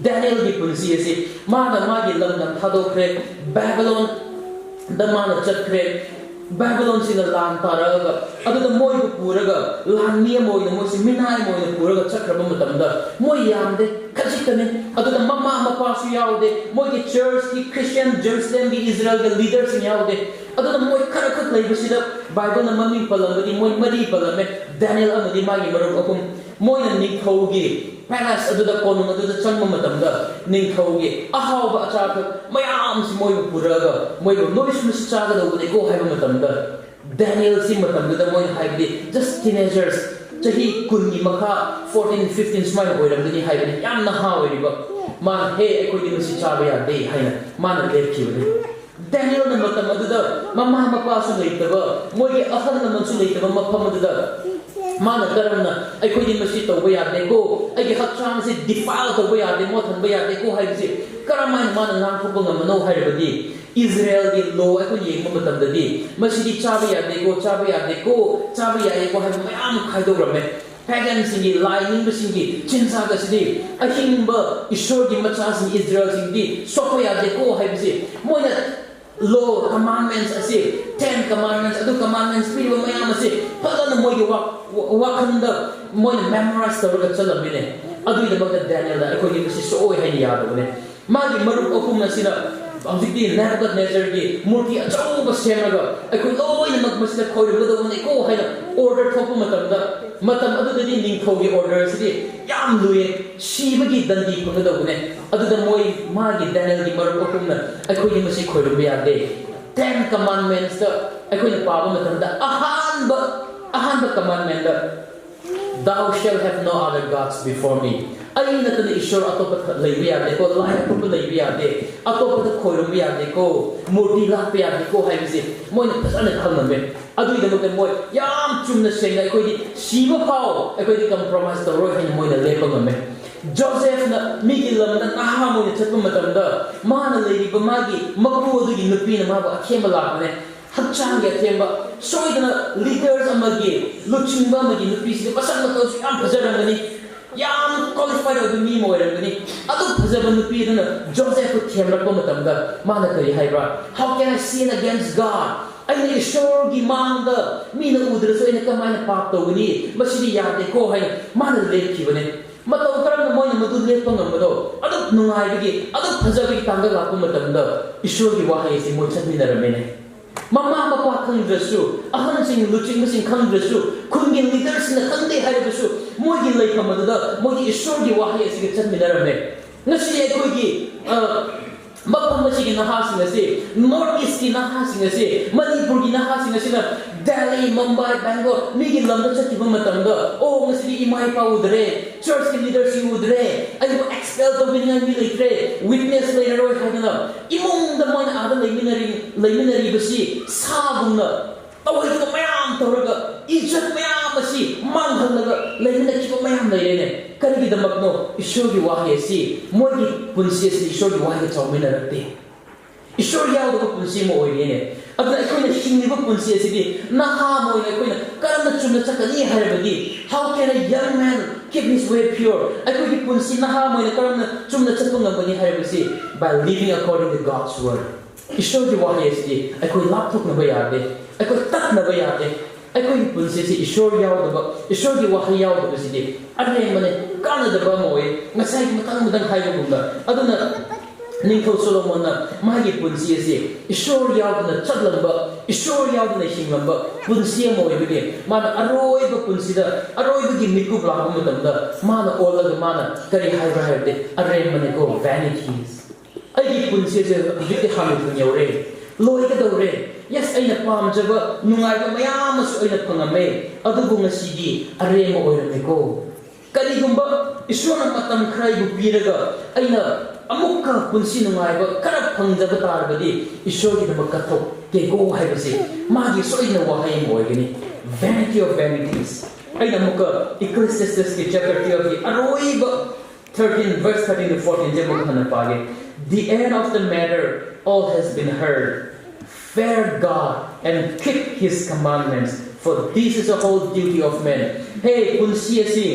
ꯗꯥꯅꯤꯌꯦꯜꯒꯤ ꯄꯨꯟꯁꯤ ꯑꯁꯤ, ꯃꯥꯅ ꯃꯥꯒꯤ ꯂꯝꯗꯝ ꯊꯥꯗꯣꯛꯈ꯭ꯔꯦ, ꯕꯦꯕꯤꯂꯣꯟꯗ ꯃꯥꯅ ꯆꯠꯈ꯭ꯔꯦ꯫ ꯕꯦꯕꯤꯂꯣꯟꯁꯤꯡꯅ ꯂꯥꯟ ꯇꯥꯔꯛꯑꯒ, ꯑꯗꯨꯗ ꯃꯣꯏꯕꯨ ꯄꯨꯔꯒ, ꯂꯥꯟꯃꯤ ꯑꯃ ꯑꯣꯏꯅ, ꯃꯣꯏꯁꯤ ꯃꯤꯅꯥꯏ ꯑꯃ ꯑꯣꯏꯅ ꯄꯨꯔꯒ ꯆꯠꯈ꯭ꯔꯕ ꯃꯇꯝꯗ, ꯃꯣꯏ ꯌꯥꯝꯗꯦ, ꯈꯖꯤꯛꯇꯅꯤ꯫ ꯑꯗꯨꯗ ꯃꯃꯥ ꯃꯄꯥꯁꯨ ꯌꯥꯎꯗꯦ, ꯃꯣꯏꯒꯤ ꯆꯔꯆꯀꯤ, ꯈ꯭ꯔꯤꯁꯇꯤꯌꯥꯟ, ꯖꯦꯔꯨꯁꯂꯦꯝꯒꯤ, ꯏꯖꯔꯦꯜꯒꯤ ꯂꯤꯗꯔꯁꯤꯡ ꯌꯥꯎꯗꯦ꯫ ꯑꯗꯨꯅ ꯃꯣꯏ ꯈꯔ ꯈꯛ ꯂꯩꯕꯁꯤꯗ, ꯕꯥꯏꯕꯜꯅ ꯃꯃꯤꯡ ꯄꯜꯂꯝꯕꯗꯤ ꯃꯣꯏ ꯃꯔꯤ ꯄꯜꯂꯝꯃꯦ, ꯗꯥꯅꯤꯌꯦꯜ ꯑꯃꯗꯤ ꯃꯥꯒꯤ ꯃꯔꯨꯞ ꯑꯍꯨꯝ꯫ ꯃꯣꯏꯅ ꯅꯤꯡꯊꯧꯒꯤ ꯄꯦꯂꯦꯁ ꯑꯗꯨꯗ, ꯀꯣꯅꯨꯡ ꯑꯗꯨꯗ ꯆꯪꯕ ꯃꯇꯝꯗ, ꯅꯤꯡꯊꯧꯒꯤ ꯑꯍꯥꯎꯕ ꯑꯆꯥꯄꯣꯠ ꯃꯌꯥꯝꯁꯤ ꯃꯣꯏꯕꯨ ꯄꯨꯔꯛꯑꯒ, ꯃꯣꯏꯕꯨ, "ꯅꯣꯏꯁꯨ ꯃꯁꯤ ꯆꯥꯒꯗꯧꯕꯅꯤꯀꯣ" ꯍꯥꯏꯕ ꯃꯇꯝꯗ, ꯗꯥꯅꯤꯌꯦꯜꯁꯤ ꯃꯇꯝꯗꯨꯗ ꯃꯣꯏꯅ ꯍꯥꯏꯕꯗꯤ, "Just teenagers, ꯆꯍꯤ ꯀꯨꯟꯒꯤ ꯃꯈꯥ, fourteen, fifteen ꯁꯨꯃꯥꯏꯅ ꯑꯣꯏꯔꯝꯒꯅꯤ" ꯍꯥꯏꯕꯅꯤ, ꯌꯥꯝ ꯅꯍꯥ ꯑꯣꯏꯔꯤꯕ꯫ ꯃꯥꯅ, "ꯍꯦ, ꯑꯩꯈꯣꯏꯗꯤ ꯃꯁꯤ ꯆꯥꯕ ꯌꯥꯗꯦ" ꯍꯥꯏꯅ ꯃꯥꯅ ꯂꯦꯞꯈꯤꯕꯅꯤ꯫ ꯗꯥꯅꯤꯌꯦꯜꯅ ꯃꯇꯝ ꯑꯗꯨꯗ ꯃꯃꯥ ꯃꯄꯥꯁꯨ ꯂꯩꯇꯕ, ꯃꯣꯏꯒꯤ ꯑꯍꯜ ꯂꯃꯟꯁꯨ ꯂꯩꯇꯕ ꯃꯐꯝ ꯑꯗꯨꯗ, ꯃꯥꯅ ꯀꯔꯝꯅ ꯑꯩꯈꯣꯏꯗꯤ ꯃꯁꯤ ꯇꯧꯕ ꯌꯥꯗꯦꯀꯣ, ꯑꯩꯒꯤ ꯍꯛꯆꯥꯡꯁꯤ defile ꯇꯧꯕ ꯌꯥꯗꯦ, ꯃꯣꯠꯍꯟꯕ ꯌꯥꯗꯦꯀꯣ ꯍꯥꯏꯕꯁꯤ ꯀꯔꯝꯍꯥꯏꯅ ꯃꯥꯅ ꯉꯥꯡꯊꯣꯛꯄ ꯉꯝꯕꯅꯣ ꯍꯥꯏꯔꯕꯗꯤ, ꯏꯁꯔꯥꯌꯦꯜꯒꯤ law ꯑꯩꯈꯣꯏꯅ ꯌꯦꯡꯕ ꯃꯇꯝꯗꯗꯤ ꯃꯁꯤꯗꯤ ꯆꯥꯕ ꯌꯥꯗꯦꯀꯣ, ꯆꯥꯕ ꯌꯥꯗꯦꯀꯣ, ꯆꯥꯕ ꯌꯥꯏꯀꯣ ꯍꯥꯏꯕ ꯃꯌꯥꯝ ꯈꯥꯏꯗꯣꯛꯂꯝꯃꯦ꯫ Paganꯁꯤꯡꯒꯤ, ꯂꯥꯏ ꯅꯤꯡꯕꯁꯤꯡꯒꯤ ꯆꯤꯟꯖꯥꯛ ꯑꯁꯤꯗꯤ ꯑꯍꯤꯡꯕ ꯏꯁꯣꯔꯒꯤ ꯃꯆꯥꯁꯤꯡ ꯏꯁꯔꯥꯌꯦꯜꯁꯤꯡꯗꯤ ꯁꯣꯛꯄ ꯌꯥꯗꯦꯀꯣ ꯍꯥꯏꯕꯁꯤ ꯃꯣꯏꯅ law, commandments ꯑꯁꯤ, ten commandments, ꯑꯗꯨ commandments ꯄꯤꯔꯤꯕ ꯃꯌꯥꯝ ꯑꯁꯤ ꯐꯖꯅ ꯃꯣꯏꯒꯤ ꯋꯥ-, ꯋꯥꯈꯜꯗ ꯃꯣꯏꯅ memorize ꯇꯧꯔꯒ ꯆꯠꯂꯝꯃꯤꯅꯦ꯫ ꯑꯗꯨꯒꯤꯗꯃꯛꯇ ꯗꯥꯅꯤꯌꯦꯜꯅ ꯑꯩꯈꯣꯏꯒꯤ ꯃꯁꯤ ꯁꯣꯛꯑꯣꯏ ꯍꯥꯏꯅ ꯌꯥꯗꯕꯅꯦ꯫ ꯃꯥꯒꯤ ꯃꯔꯨꯞ ꯑꯍꯨꯝ ꯑꯁꯤꯅ ꯍꯧꯖꯤꯛꯇꯤ ꯅꯦꯕꯨꯀꯗꯅꯦꯖꯔꯒꯤ ꯃꯨꯔꯇꯤ ꯑꯆꯧꯕ ꯁꯦꯝꯂꯒ ꯑꯩꯈꯣꯏ ꯂꯣꯏꯅꯃꯛ ꯃꯁꯤꯗ ꯈꯣꯏꯔꯝꯒꯗꯧꯕꯅꯤꯀꯣ ꯍꯥꯏꯅ order ꯊꯣꯛꯄ ꯃꯇꯝꯗ, ꯃꯇꯝ ꯑꯗꯨꯗꯗꯤ ꯅꯤꯡꯊꯧꯒꯤ order ꯑꯁꯤꯗꯤ ꯌꯥꯝ ꯂꯨꯏ, ꯁꯤꯕꯒꯤ ꯗꯟꯗꯤ ꯐꯪꯒꯗꯧꯕꯅꯦ꯫ ꯑꯗꯨꯗ ꯃꯣꯏ, ꯃꯥꯒꯤ ꯗꯥꯅꯤꯌꯦꯜꯒꯤ ꯃꯔꯨꯞ ꯑꯍꯨꯝꯅ ꯑꯩꯈꯣꯏꯗꯤ ꯃꯁꯤ ꯈꯣꯏꯔꯝꯕ ꯌꯥꯗꯦ꯫ Ten commandmentsꯇ ꯑꯩꯈꯣꯏꯅ ꯄꯥꯕ ꯃꯇꯝꯗ ꯑꯍꯥꯟꯕ, ꯑꯍꯥꯟꯕ commandmentꯇ, "Thou shalt have no other gods before me." ꯑꯩ ꯅꯠꯇꯅ ꯏꯁꯣꯔ ꯑꯇꯣꯞꯄ ꯂꯩꯕ ꯌꯥꯗꯦꯀꯣ, ꯂꯥꯏ ꯑꯇꯣꯞꯄ ꯂꯩꯕ ꯌꯥꯗꯦ, ꯑꯇꯣꯞꯄꯗ ꯈꯣꯏꯔꯝꯕ ꯌꯥꯗꯦꯀꯣ, ꯃꯨꯔꯇꯤ ꯂꯥꯠꯄ ꯌꯥꯗꯦꯀꯣ ꯍꯥꯏꯕꯁꯦ ꯃꯣꯏꯅ ꯐꯖꯅ ꯈꯪꯂꯝꯃꯦ꯫ ꯑꯗꯨꯒꯤꯗꯃꯛꯇ ꯃꯣꯏ ꯌꯥꯝ ꯆꯨꯝꯅ ꯁꯦꯡꯅ ꯑꯩꯈꯣꯏꯗꯤ ꯁꯤꯕ ꯐꯥꯎ ꯑꯩꯈꯣꯏꯗꯤ compromise ꯇꯧꯔꯣꯏ ꯍꯥꯏꯅ ꯃꯣꯏꯅ ꯂꯦꯞꯄ ꯉꯝꯃꯦ꯫ ꯖꯣꯁꯦꯐꯅ ꯃꯤꯒꯤ ꯂꯝꯗ ꯅꯍꯥ ꯑꯣꯏꯅ ꯆꯠꯄ ꯃꯇꯝꯗ ꯃꯥꯅ ꯂꯩꯔꯤꯕ ꯃꯥꯒꯤ ꯃꯄꯨ ꯑꯗꯨꯒꯤ ꯅꯨꯄꯤꯅ ꯃꯥꯕꯨ ꯑꯊꯦꯝꯕ ꯂꯥꯛꯄꯅꯦ꯫ ꯍꯛꯆꯥꯡꯒꯤ ꯑꯊꯦꯝꯕ, ꯁꯣꯏꯗꯅ leaders ꯑꯃꯒꯤ, ꯂꯨꯆꯤꯡꯕ ꯑꯃꯒꯤ ꯅꯨꯄꯤꯁꯤꯗꯤ ꯃꯁꯛ ꯃꯇꯧꯁꯨ ꯌꯥꯝ ꯐꯖꯔꯝꯒꯅꯤ, ꯌꯥꯝ qualified ꯑꯣꯏꯕ ꯃꯤ ꯑꯃ ꯑꯣꯏꯔꯝꯒꯅꯤ꯫ ꯑꯗꯨ ꯐꯖꯕ ꯅꯨꯄꯤ ꯑꯗꯨꯅ ꯖꯣꯁꯦꯐꯄꯨ ꯊꯦꯝꯂꯛꯄ ꯃꯇꯝꯗ ꯃꯥꯅ ꯀꯔꯤ ꯍꯥꯏꯕ꯭ꯔꯥ? "How can I sin against God? ꯑꯩꯅ ꯏꯁꯣꯔꯒꯤ ꯃꯥꯡꯗ ꯃꯤꯅ ꯎꯗ꯭ꯔꯁꯨ ꯑꯩꯅ ꯀꯃꯥꯏꯅ ꯄꯥꯞ ꯇꯧꯒꯅꯤ? ꯃꯁꯤꯗꯤ ꯌꯥꯗꯦꯀꯣ" ꯍꯥꯏꯅ ꯃꯥꯅ ꯂꯦꯞꯈꯤꯕꯅꯦ꯫ ꯃꯇꯧ ꯀꯔꯝꯅ ꯃꯣꯏꯅ ꯃꯗꯨ ꯂꯦꯞꯄ ꯉꯝꯕꯗꯣ? ꯑꯗꯨꯛ ꯅꯨꯡꯉꯥꯏꯕꯒꯤ, ꯑꯗꯨꯛ ꯐꯖꯕꯒꯤ ꯇꯥꯡꯀꯛ ꯂꯥꯛꯄ ꯃꯇꯝꯗ ꯏꯁꯣꯔꯒꯤ ꯋꯥꯍꯩ ꯑꯁꯤ ꯃꯣꯏ ꯆꯠꯃꯤꯟꯅꯔꯝꯃꯦꯅꯦ꯫ ꯃꯃꯥ ꯃꯄꯥ ꯈꯪꯗ꯭ꯔꯁꯨ, ꯑꯍꯟꯁꯤꯡ, ꯂꯨꯆꯤꯡꯕꯁꯤꯡ ꯈꯪꯗ꯭ꯔꯁꯨ, ꯈꯨꯟꯒꯤ leaderꯁꯤꯡꯅ ꯈꯪꯗꯦ ꯍꯥꯏꯔꯕꯁꯨ, ꯃꯣꯏꯒꯤ ꯂꯩꯐꯝ ꯑꯗꯨꯗ ꯃꯣꯏꯒꯤ ꯏꯁꯣꯔꯒꯤ ꯋꯥꯍꯩ ꯑꯁꯤꯒ ꯆꯠꯃꯤꯟꯅꯔꯝꯃꯦ꯫ ꯉꯁꯤ ꯑꯩꯈꯣꯏꯒꯤ, ꯑ, ꯃꯐꯝ ꯑꯁꯤꯒꯤ ꯅꯍꯥꯁꯤꯡ ꯑꯁꯤ, North Eastꯀꯤ ꯅꯍꯥꯁꯤꯡ ꯑꯁꯤ, ꯃꯅꯤꯄꯨꯔꯒꯤ ꯅꯍꯥꯁꯤꯡ ꯑꯁꯤꯅ ꯗꯦꯜꯂꯤ, ꯃꯨꯝꯕꯥꯏ, ꯕꯦꯡꯒ꯭ꯂꯣꯔ, ꯃꯤꯒꯤ ꯂꯝꯗ ꯆꯠꯈꯤꯕ ꯃꯇꯝꯗ, "ꯑꯣ, ꯉꯁꯤꯗꯤ ꯏꯃꯥ ꯏꯄꯥ ꯎꯗ꯭ꯔꯦ, churchꯀꯤ leaderꯁꯤꯡ ꯎꯗ꯭ꯔꯦ, ꯑꯩꯕꯨ expel ꯇꯧꯕꯤꯅꯤꯡꯉꯥꯏ ꯃꯤ ꯂꯩꯇ꯭ꯔꯦ, witness ꯂꯩꯔꯔꯣꯏ" ꯍꯥꯏꯗꯅ ꯏꯃꯨꯡꯗ ꯃꯣꯏꯅ ꯑꯥꯗ ꯂꯩꯃꯤꯟꯅꯔꯤ-, ꯂꯩꯃꯤꯟꯅꯔꯤꯕꯁꯤ ꯁꯥꯒꯨꯝꯅ ꯇꯧꯍꯩꯗꯕ ꯃꯌꯥꯝ ꯇꯧꯔꯒ, ꯏꯖꯠ ꯃꯌꯥꯝ ꯑꯁꯤ ꯃꯥꯡꯍꯜꯂꯒ ꯂꯩꯃꯤꯟꯅꯈꯤꯕ ꯃꯌꯥꯝ ꯂꯩꯔꯦꯅꯦ꯫ ꯀꯔꯤꯒꯤꯗꯃꯛꯅꯣ? ꯏꯁꯣꯔꯒꯤ ꯋꯥꯍꯩ ꯑꯁꯤ, ꯃꯣꯏꯒꯤ ꯄꯨꯟꯁꯤ ꯑꯁꯤ ꯏꯁꯣꯔꯒꯤ ꯋꯥꯍꯩꯒ ꯆꯥꯎꯃꯤꯟꯅꯔꯛꯇꯦ꯫ ꯏꯁꯣꯔ ꯌꯥꯎꯗꯕ ꯄꯨꯟꯁꯤ ꯑꯃ ꯑꯣꯏꯔꯦꯅꯦ꯫ ꯑꯗꯨꯅ ꯑꯩꯈꯣꯏꯅ ꯍꯤꯡꯂꯤꯕ ꯄꯨꯟꯁꯤ ꯑꯁꯤꯗꯤ ꯅꯍꯥ ꯑꯃ ꯑꯣꯏꯅ ꯑꯩꯈꯣꯏꯅ ꯀꯔꯝꯅ ꯆꯨꯝꯅ ꯆꯠꯀꯅꯤ ꯍꯥꯏꯔꯕꯗꯤ, how can a young man keep his way pure? ꯑꯩꯈꯣꯏꯒꯤ ꯄꯨꯟꯁꯤ ꯅꯍꯥ ꯑꯃ ꯑꯣꯏꯅ ꯀꯔꯝꯅ ꯆꯨꯝꯅ ꯆꯠꯄ ꯉꯝꯒꯅꯤ ꯍꯥꯏꯕꯁꯤ, by living according to God's word. ꯏꯁꯣꯔꯒꯤ ꯋꯥꯍꯩ ꯑꯁꯤꯗꯤ ꯑꯩꯈꯣꯏ ꯂꯥꯞꯊꯣꯛꯅꯕ ꯌꯥꯗꯦ, ꯑꯩꯈꯣꯏ ꯇꯠꯅꯕ ꯌꯥꯗꯦ꯫ ꯑꯩꯈꯣꯏꯒꯤ ꯄꯨꯟꯁꯤꯁꯤ ꯏꯁꯣꯔ ꯌꯥꯎꯗꯕ, ꯏꯁꯣꯔꯒꯤ ꯋꯥꯍꯩ ꯌꯥꯎꯗꯕꯁꯤꯗꯤ ꯑꯔꯦꯝꯕꯅꯦ, ꯀꯥꯟꯅꯗꯕ ꯑꯃ ꯑꯣꯏ꯫ ꯉꯁꯥꯏꯒꯤ ꯃꯊꯪ ꯃꯊꯪ ꯍꯥꯏꯕꯒꯨꯝꯅ, ꯑꯗꯨꯅ ꯅꯤꯡꯊꯧ ꯁꯣꯂꯣꯃꯣꯟꯅ ꯃꯥꯒꯤ ꯄꯨꯟꯁꯤ ꯑꯁꯤ ꯏꯁꯣꯔ ꯌꯥꯎꯗꯅ ꯆꯠꯂꯝꯕ, ꯏꯁꯣꯔ ꯌꯥꯎꯗꯅ ꯍꯤꯡꯂꯝꯕ ꯄꯨꯟꯁꯤ ꯑꯃ ꯑꯣꯏꯕꯒꯤ, ꯃꯥꯅ ꯑꯔꯣꯏꯕ ꯄꯨꯟꯁꯤꯗ, ꯑꯔꯣꯏꯕꯒꯤ ꯃꯤꯀꯨꯞ ꯂꯥꯛꯄ ꯃꯇꯝꯗ, ꯃꯥꯅ ꯑꯣꯜꯂꯒ ꯃꯥꯅ ꯀꯔꯤ ꯍꯥꯏꯕ꯭ꯔꯥ ꯍꯥꯏꯔꯗꯤ, "ꯑꯔꯦꯝꯕꯅꯦꯀꯣ, vanities꯫ ꯑꯩꯒꯤ ꯄꯨꯟꯁꯤꯁꯦ ꯍꯧꯖꯤꯛꯇꯤ ꯍꯥꯟꯅ ꯌꯧꯔꯦ, ꯂꯣꯏꯒꯗꯧꯔꯦ꯫ Yes, ꯑꯩꯅ ꯄꯥꯝꯖꯕ ꯅꯨꯡꯉꯥꯏꯕ ꯃꯌꯥꯝ ꯑꯃꯁꯨ ꯑꯩꯅ ꯐꯪꯉꯝꯃꯦ, ꯑꯗꯨꯕꯨ ꯉꯁꯤꯗꯤ ꯑꯔꯦꯝꯕ ꯑꯣꯏꯔꯝꯃꯦꯀꯣ꯫ ꯀꯔꯤꯒꯨꯝꯕ ꯏꯁꯣꯔꯅ ꯃꯇꯝ ꯈꯔ ꯑꯩꯕꯨ ꯄꯤꯔꯒ ꯑꯩꯅ ꯑꯃꯨꯛꯀ ꯄꯨꯟꯁꯤ ꯅꯨꯡꯉꯥꯏꯕ ꯈꯔ ꯐꯪꯖꯕ ꯇꯥꯔꯕꯗꯤ, ꯏꯁꯣꯔꯒꯤꯗꯃꯛ ꯀꯠꯊꯣꯛꯀꯦꯀꯣ" ꯍꯥꯏꯕꯁꯤ ꯃꯥꯒꯤ ꯁꯣꯏꯗꯅ ꯋꯥꯍꯩ ꯑꯃ ꯑꯣꯏꯒꯅꯤ꯫ Vanity of vanities꯫ ꯑꯩꯅ ꯑꯃꯨꯛꯀ Ecclesiastes ꯀꯤ chapter twelve ꯀꯤ ꯑꯔꯣꯏꯕ thirteen, verse thirteen to fourteen ꯁꯦ ꯑꯃꯨꯛ ꯍꯟꯅ ꯄꯥꯒꯦ꯫ "The end of the matter, all has been heard. Fear God and keep his commandments, for this is the whole duty of man." ꯍꯦ ꯄꯨꯟꯁꯤ ꯑꯁꯤ,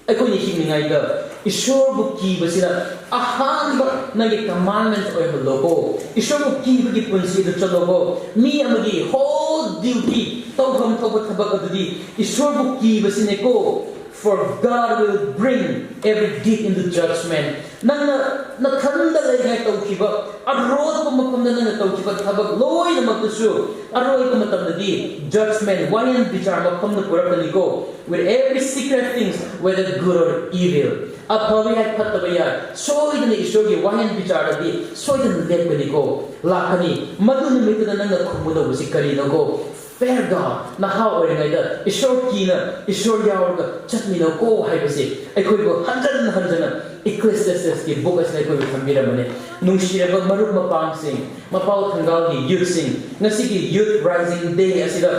ꯑꯩꯈꯣꯏꯅ ꯍꯤꯡꯂꯤꯉꯩꯗ ꯏꯁꯣꯔꯕꯨ ꯀꯤꯕꯁꯤꯅ ꯑꯍꯥꯟꯕ ꯅꯪꯒꯤ commandment ꯑꯣꯏꯍꯜꯂꯣꯀꯣ꯫ ꯏꯁꯣꯔꯕꯨ ꯀꯤꯕꯒꯤ ꯄꯨꯟꯁꯤꯗ ꯆꯠꯂꯣꯀꯣ꯫ ꯃꯤ ꯑꯃꯒꯤ whole duty, ꯇꯧꯐꯝ ꯊꯣꯛꯄ ꯊꯕꯛ ꯑꯗꯨꯗꯤ ꯏꯁꯣꯔꯕꯨ ꯀꯤꯕꯁꯤꯅꯦꯀꯣ꯫ "For God will bring every deed into judgment." ꯅꯪꯅ ꯅꯊꯟꯗ ꯂꯩꯔꯤꯉꯩ ꯇꯧꯈꯤꯕ, ꯑꯔꯣꯏꯕ ꯃꯐꯝꯗ ꯅꯪꯅ ꯇꯧꯈꯤꯕ ꯊꯕꯛ ꯂꯣꯏꯅꯃꯛꯇꯁꯨ ꯑꯔꯣꯏꯕ ꯃꯇꯝꯗꯗꯤ judgment, ꯋꯥꯌꯦꯟ ꯕꯤꯆꯥꯔ ꯃꯐꯝꯗ ꯄꯨꯔꯛꯀꯅꯤꯀꯣ꯫ "With every secret things, whether good or evil." ꯑꯐꯕ ꯌꯥꯏ, ꯐꯠꯇꯕ ꯌꯥꯏ, ꯁꯣꯏꯗꯅ ꯏꯁꯣꯔꯒꯤ ꯋꯥꯌꯦꯟ ꯕꯤꯆꯥꯔꯗꯗꯤ ꯁꯣꯏꯗꯅ ꯂꯦꯞꯀꯅꯤꯀꯣ, ꯂꯥꯛꯀꯅꯤ꯫ ꯃꯗꯨ ꯅꯨꯃꯤꯠꯇꯨꯗ ꯅꯪꯅ ꯈꯨꯝꯒꯗꯧꯕꯁꯤ ꯀꯔꯤꯅꯣꯀꯣ? "Fear God." ꯅꯍꯥ ꯑꯣꯏꯔꯤꯉꯩꯗ ꯏꯁꯣꯔ ꯀꯤꯅ, ꯏꯁꯣꯔ ꯌꯥꯎꯔꯒ ꯆꯠꯃꯤꯟꯅꯧꯀꯣ ꯍꯥꯏꯕꯁꯤ ꯑꯩꯈꯣꯏꯕꯨ ꯍꯟꯖꯟ ꯍꯟꯖꯟꯅ Ecclesiastes ꯀꯤ book ꯑꯁꯤꯅ ꯑꯩꯈꯣꯏꯕꯨ ꯊꯝꯕꯤꯔꯝꯕꯅꯤ꯫ ꯅꯨꯡꯁꯤꯔꯕ ꯃꯔꯨꯞ ꯃꯄꯥꯡꯁꯤꯡ, ꯃꯄꯥꯎ ꯊꯪꯒꯥꯜꯒꯤ youth ꯁꯤꯡ, ꯉꯁꯤꯒꯤ Youth Rising Day ꯑꯁꯤꯗ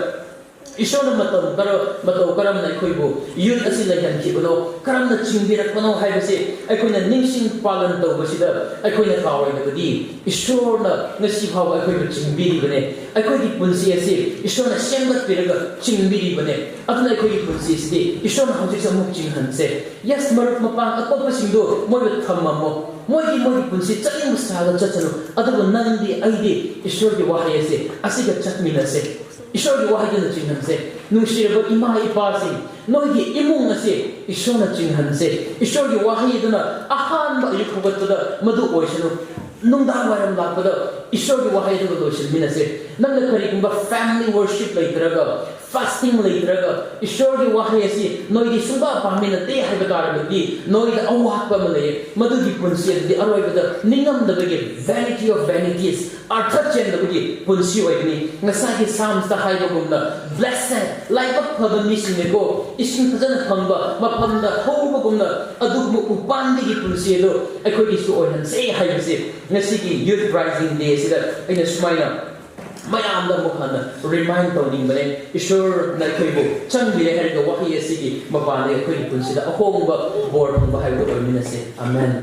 ꯏꯁꯣꯔꯅ ꯃꯇꯧ ꯀꯔ- ꯃꯇꯧ ꯀꯔꯝꯅ ꯑꯩꯈꯣꯏꯕꯨ ꯌꯨꯠ ꯑꯁꯤ ꯂꯩꯍꯟꯈꯤꯕꯅꯣ, ꯀꯔꯝꯅ ꯆꯤꯡꯕꯤꯔꯛꯄꯅꯣ ꯍꯥꯏꯕꯁꯤ ꯑꯩꯈꯣꯏꯅ ꯅꯤꯡꯁꯤꯡ ꯄꯥꯂꯟ ꯇꯧꯕꯁꯤꯗ ꯑꯩꯈꯣꯏꯅ ꯀꯥꯎꯔꯣꯏꯗꯕꯗꯤ, ꯏꯁꯣꯔꯅ ꯉꯁꯤ ꯐꯥꯎꯕ ꯑꯩꯈꯣꯏꯕꯨ ꯆꯤꯡꯕꯤꯔꯤꯕꯅꯦ꯫ ꯑꯩꯈꯣꯏꯒꯤ ꯄꯨꯟꯁꯤ ꯑꯁꯤ ꯏꯁꯣꯔꯅ ꯁꯦꯝꯒꯠꯄꯤꯔꯒ ꯆꯤꯡꯕꯤꯔꯤꯕꯅꯦ꯫ ꯑꯗꯨꯅ ꯑꯩꯈꯣꯏꯒꯤ ꯄꯨꯟꯁꯤ ꯑꯁꯤꯗꯤ ꯏꯁꯣꯔꯅ ꯍꯧꯖꯤꯛꯁꯨ ꯑꯃꯨꯛ ꯆꯤꯡꯍꯟꯁꯦ꯫ ꯌꯦꯁ, ꯃꯔꯨꯞ ꯃꯄꯥꯡ ꯑꯇꯣꯞꯄꯁꯤꯡꯗꯨ ꯃꯣꯏꯕꯨ ꯊꯝꯃꯝꯃꯣ, ꯃꯣꯏꯒꯤ ꯃꯣꯏꯒꯤ ꯄꯨꯟꯁꯤ ꯆꯠꯅꯤꯡꯕ ꯁꯥꯒ ꯆꯠꯁꯅꯨ꯫ ꯑꯗꯨꯕꯨ ꯅꯪꯗꯤ, ꯑꯩꯗꯤ ꯏꯁꯣꯔꯒꯤ ꯋꯥꯍꯩ ꯑꯁꯦ ꯑꯁꯤꯒ ꯆꯠꯃꯤꯟꯅꯁꯦ꯫ ꯏꯁꯣꯔꯒꯤ ꯋꯥꯍꯩꯗꯨꯅ ꯆꯤꯡꯍꯟꯁꯦ꯫ ꯅꯨꯡꯁꯤꯔꯕ ꯏꯃꯥ ꯏꯄꯥꯁꯤꯡ, ꯅꯣꯏꯒꯤ ꯏꯃꯨꯡ ꯑꯁꯤ ꯏꯁꯣꯔꯅ ꯆꯤꯡꯍꯟꯁꯦ꯫ ꯏꯁꯣꯔꯒꯤ ꯋꯥꯍꯩ ꯑꯗꯨꯅ ꯑꯍꯥꯟꯕ ꯑꯌꯨꯛ ꯍꯧꯒꯠꯄꯗ ꯃꯗꯨ ꯑꯣꯏꯁꯅꯨ꯫ ꯅꯨꯡꯗꯥꯡ ꯋꯥꯏꯔꯝ ꯂꯥꯛꯄꯗ ꯏꯁꯣꯔꯒꯤ ꯋꯥꯍꯩ ꯑꯗꯨꯒ ꯂꯣꯏꯁꯤꯟꯃꯤꯟꯅꯁꯦ꯫ ꯅꯪꯅ ꯀꯔꯤꯒꯨꯝꯕ family worship ꯂꯩꯇ꯭ꯔꯒ, fasting ꯂꯩꯇ꯭ꯔꯒ, ꯏꯁꯣꯔꯒꯤ ꯋꯥꯍꯩ ꯑꯁꯤ ꯅꯣꯏꯗꯤ ꯁꯨꯡꯄꯥ ꯄꯥꯃꯤꯟꯅꯗꯦ ꯍꯥꯏꯕ ꯇꯥꯔꯒꯗꯤ, ꯅꯣꯏꯗ ꯑꯋꯥꯠꯄ ꯑꯃ ꯂꯩꯌꯦ꯫ ꯃꯗꯨꯒꯤ ꯄꯨꯟꯁꯤ ꯑꯗꯨꯗꯤ ꯑꯔꯣꯏꯕꯗ ꯅꯤꯡꯉꯝꯗꯕꯒꯤ vanity of vanities, ꯑꯔꯊ ꯆꯦꯟꯗꯕꯒꯤ ꯄꯨꯟꯁꯤ ꯑꯣꯏꯒꯅꯤ꯫ ꯉꯁꯥꯏꯒꯤ Psalmsꯇ ꯍꯥꯏꯕꯒꯨꯝꯅ, "Blessed, ꯂꯥꯏꯕꯛ ꯐꯕ ꯃꯤꯁꯤꯡꯅꯦꯀꯣ, ꯏꯁꯤꯡ ꯐꯖꯅ ꯐꯪꯕ ꯃꯐꯝꯗ ꯍꯧꯕꯒꯨꯝꯅ ꯑꯗꯨꯒꯨꯝꯕ ꯎꯄꯥꯟꯗꯒꯤ ꯄꯨꯟꯁꯤ ꯑꯗꯨ ꯑꯩꯈꯣꯏꯒꯤꯁꯨ ꯑꯣꯏꯍꯟꯁꯦ" ꯍꯥꯏꯕꯁꯦ ꯉꯁꯤꯒꯤ Youth Rising Day ꯑꯁꯤꯗ ꯑꯩꯅ ꯁꯨꯃꯥꯏꯅ ꯃꯌꯥꯝꯗ ꯑꯃꯨꯛ ꯍꯟꯅ remind ꯇꯧꯅꯤꯡꯕꯅꯦ꯫ ꯏꯁꯣꯔꯅ ꯑꯩꯈꯣꯏꯕꯨ ꯆꯪꯕꯤꯔꯦ ꯍꯥꯏꯔꯒ ꯋꯥꯍꯩ ꯑꯁꯤꯒꯤ ꯃꯄꯥꯟꯗ ꯑꯩꯈꯣꯏꯒꯤ ꯄꯨꯟꯁꯤꯗ ꯑꯍꯣꯡꯕ ꯕꯣꯔ ꯐꯪꯕ ꯍꯥꯏꯕꯗꯨ ꯑꯣꯏꯃꯤꯟꯅꯁꯦ꯫ ꯑꯃꯦꯟ꯫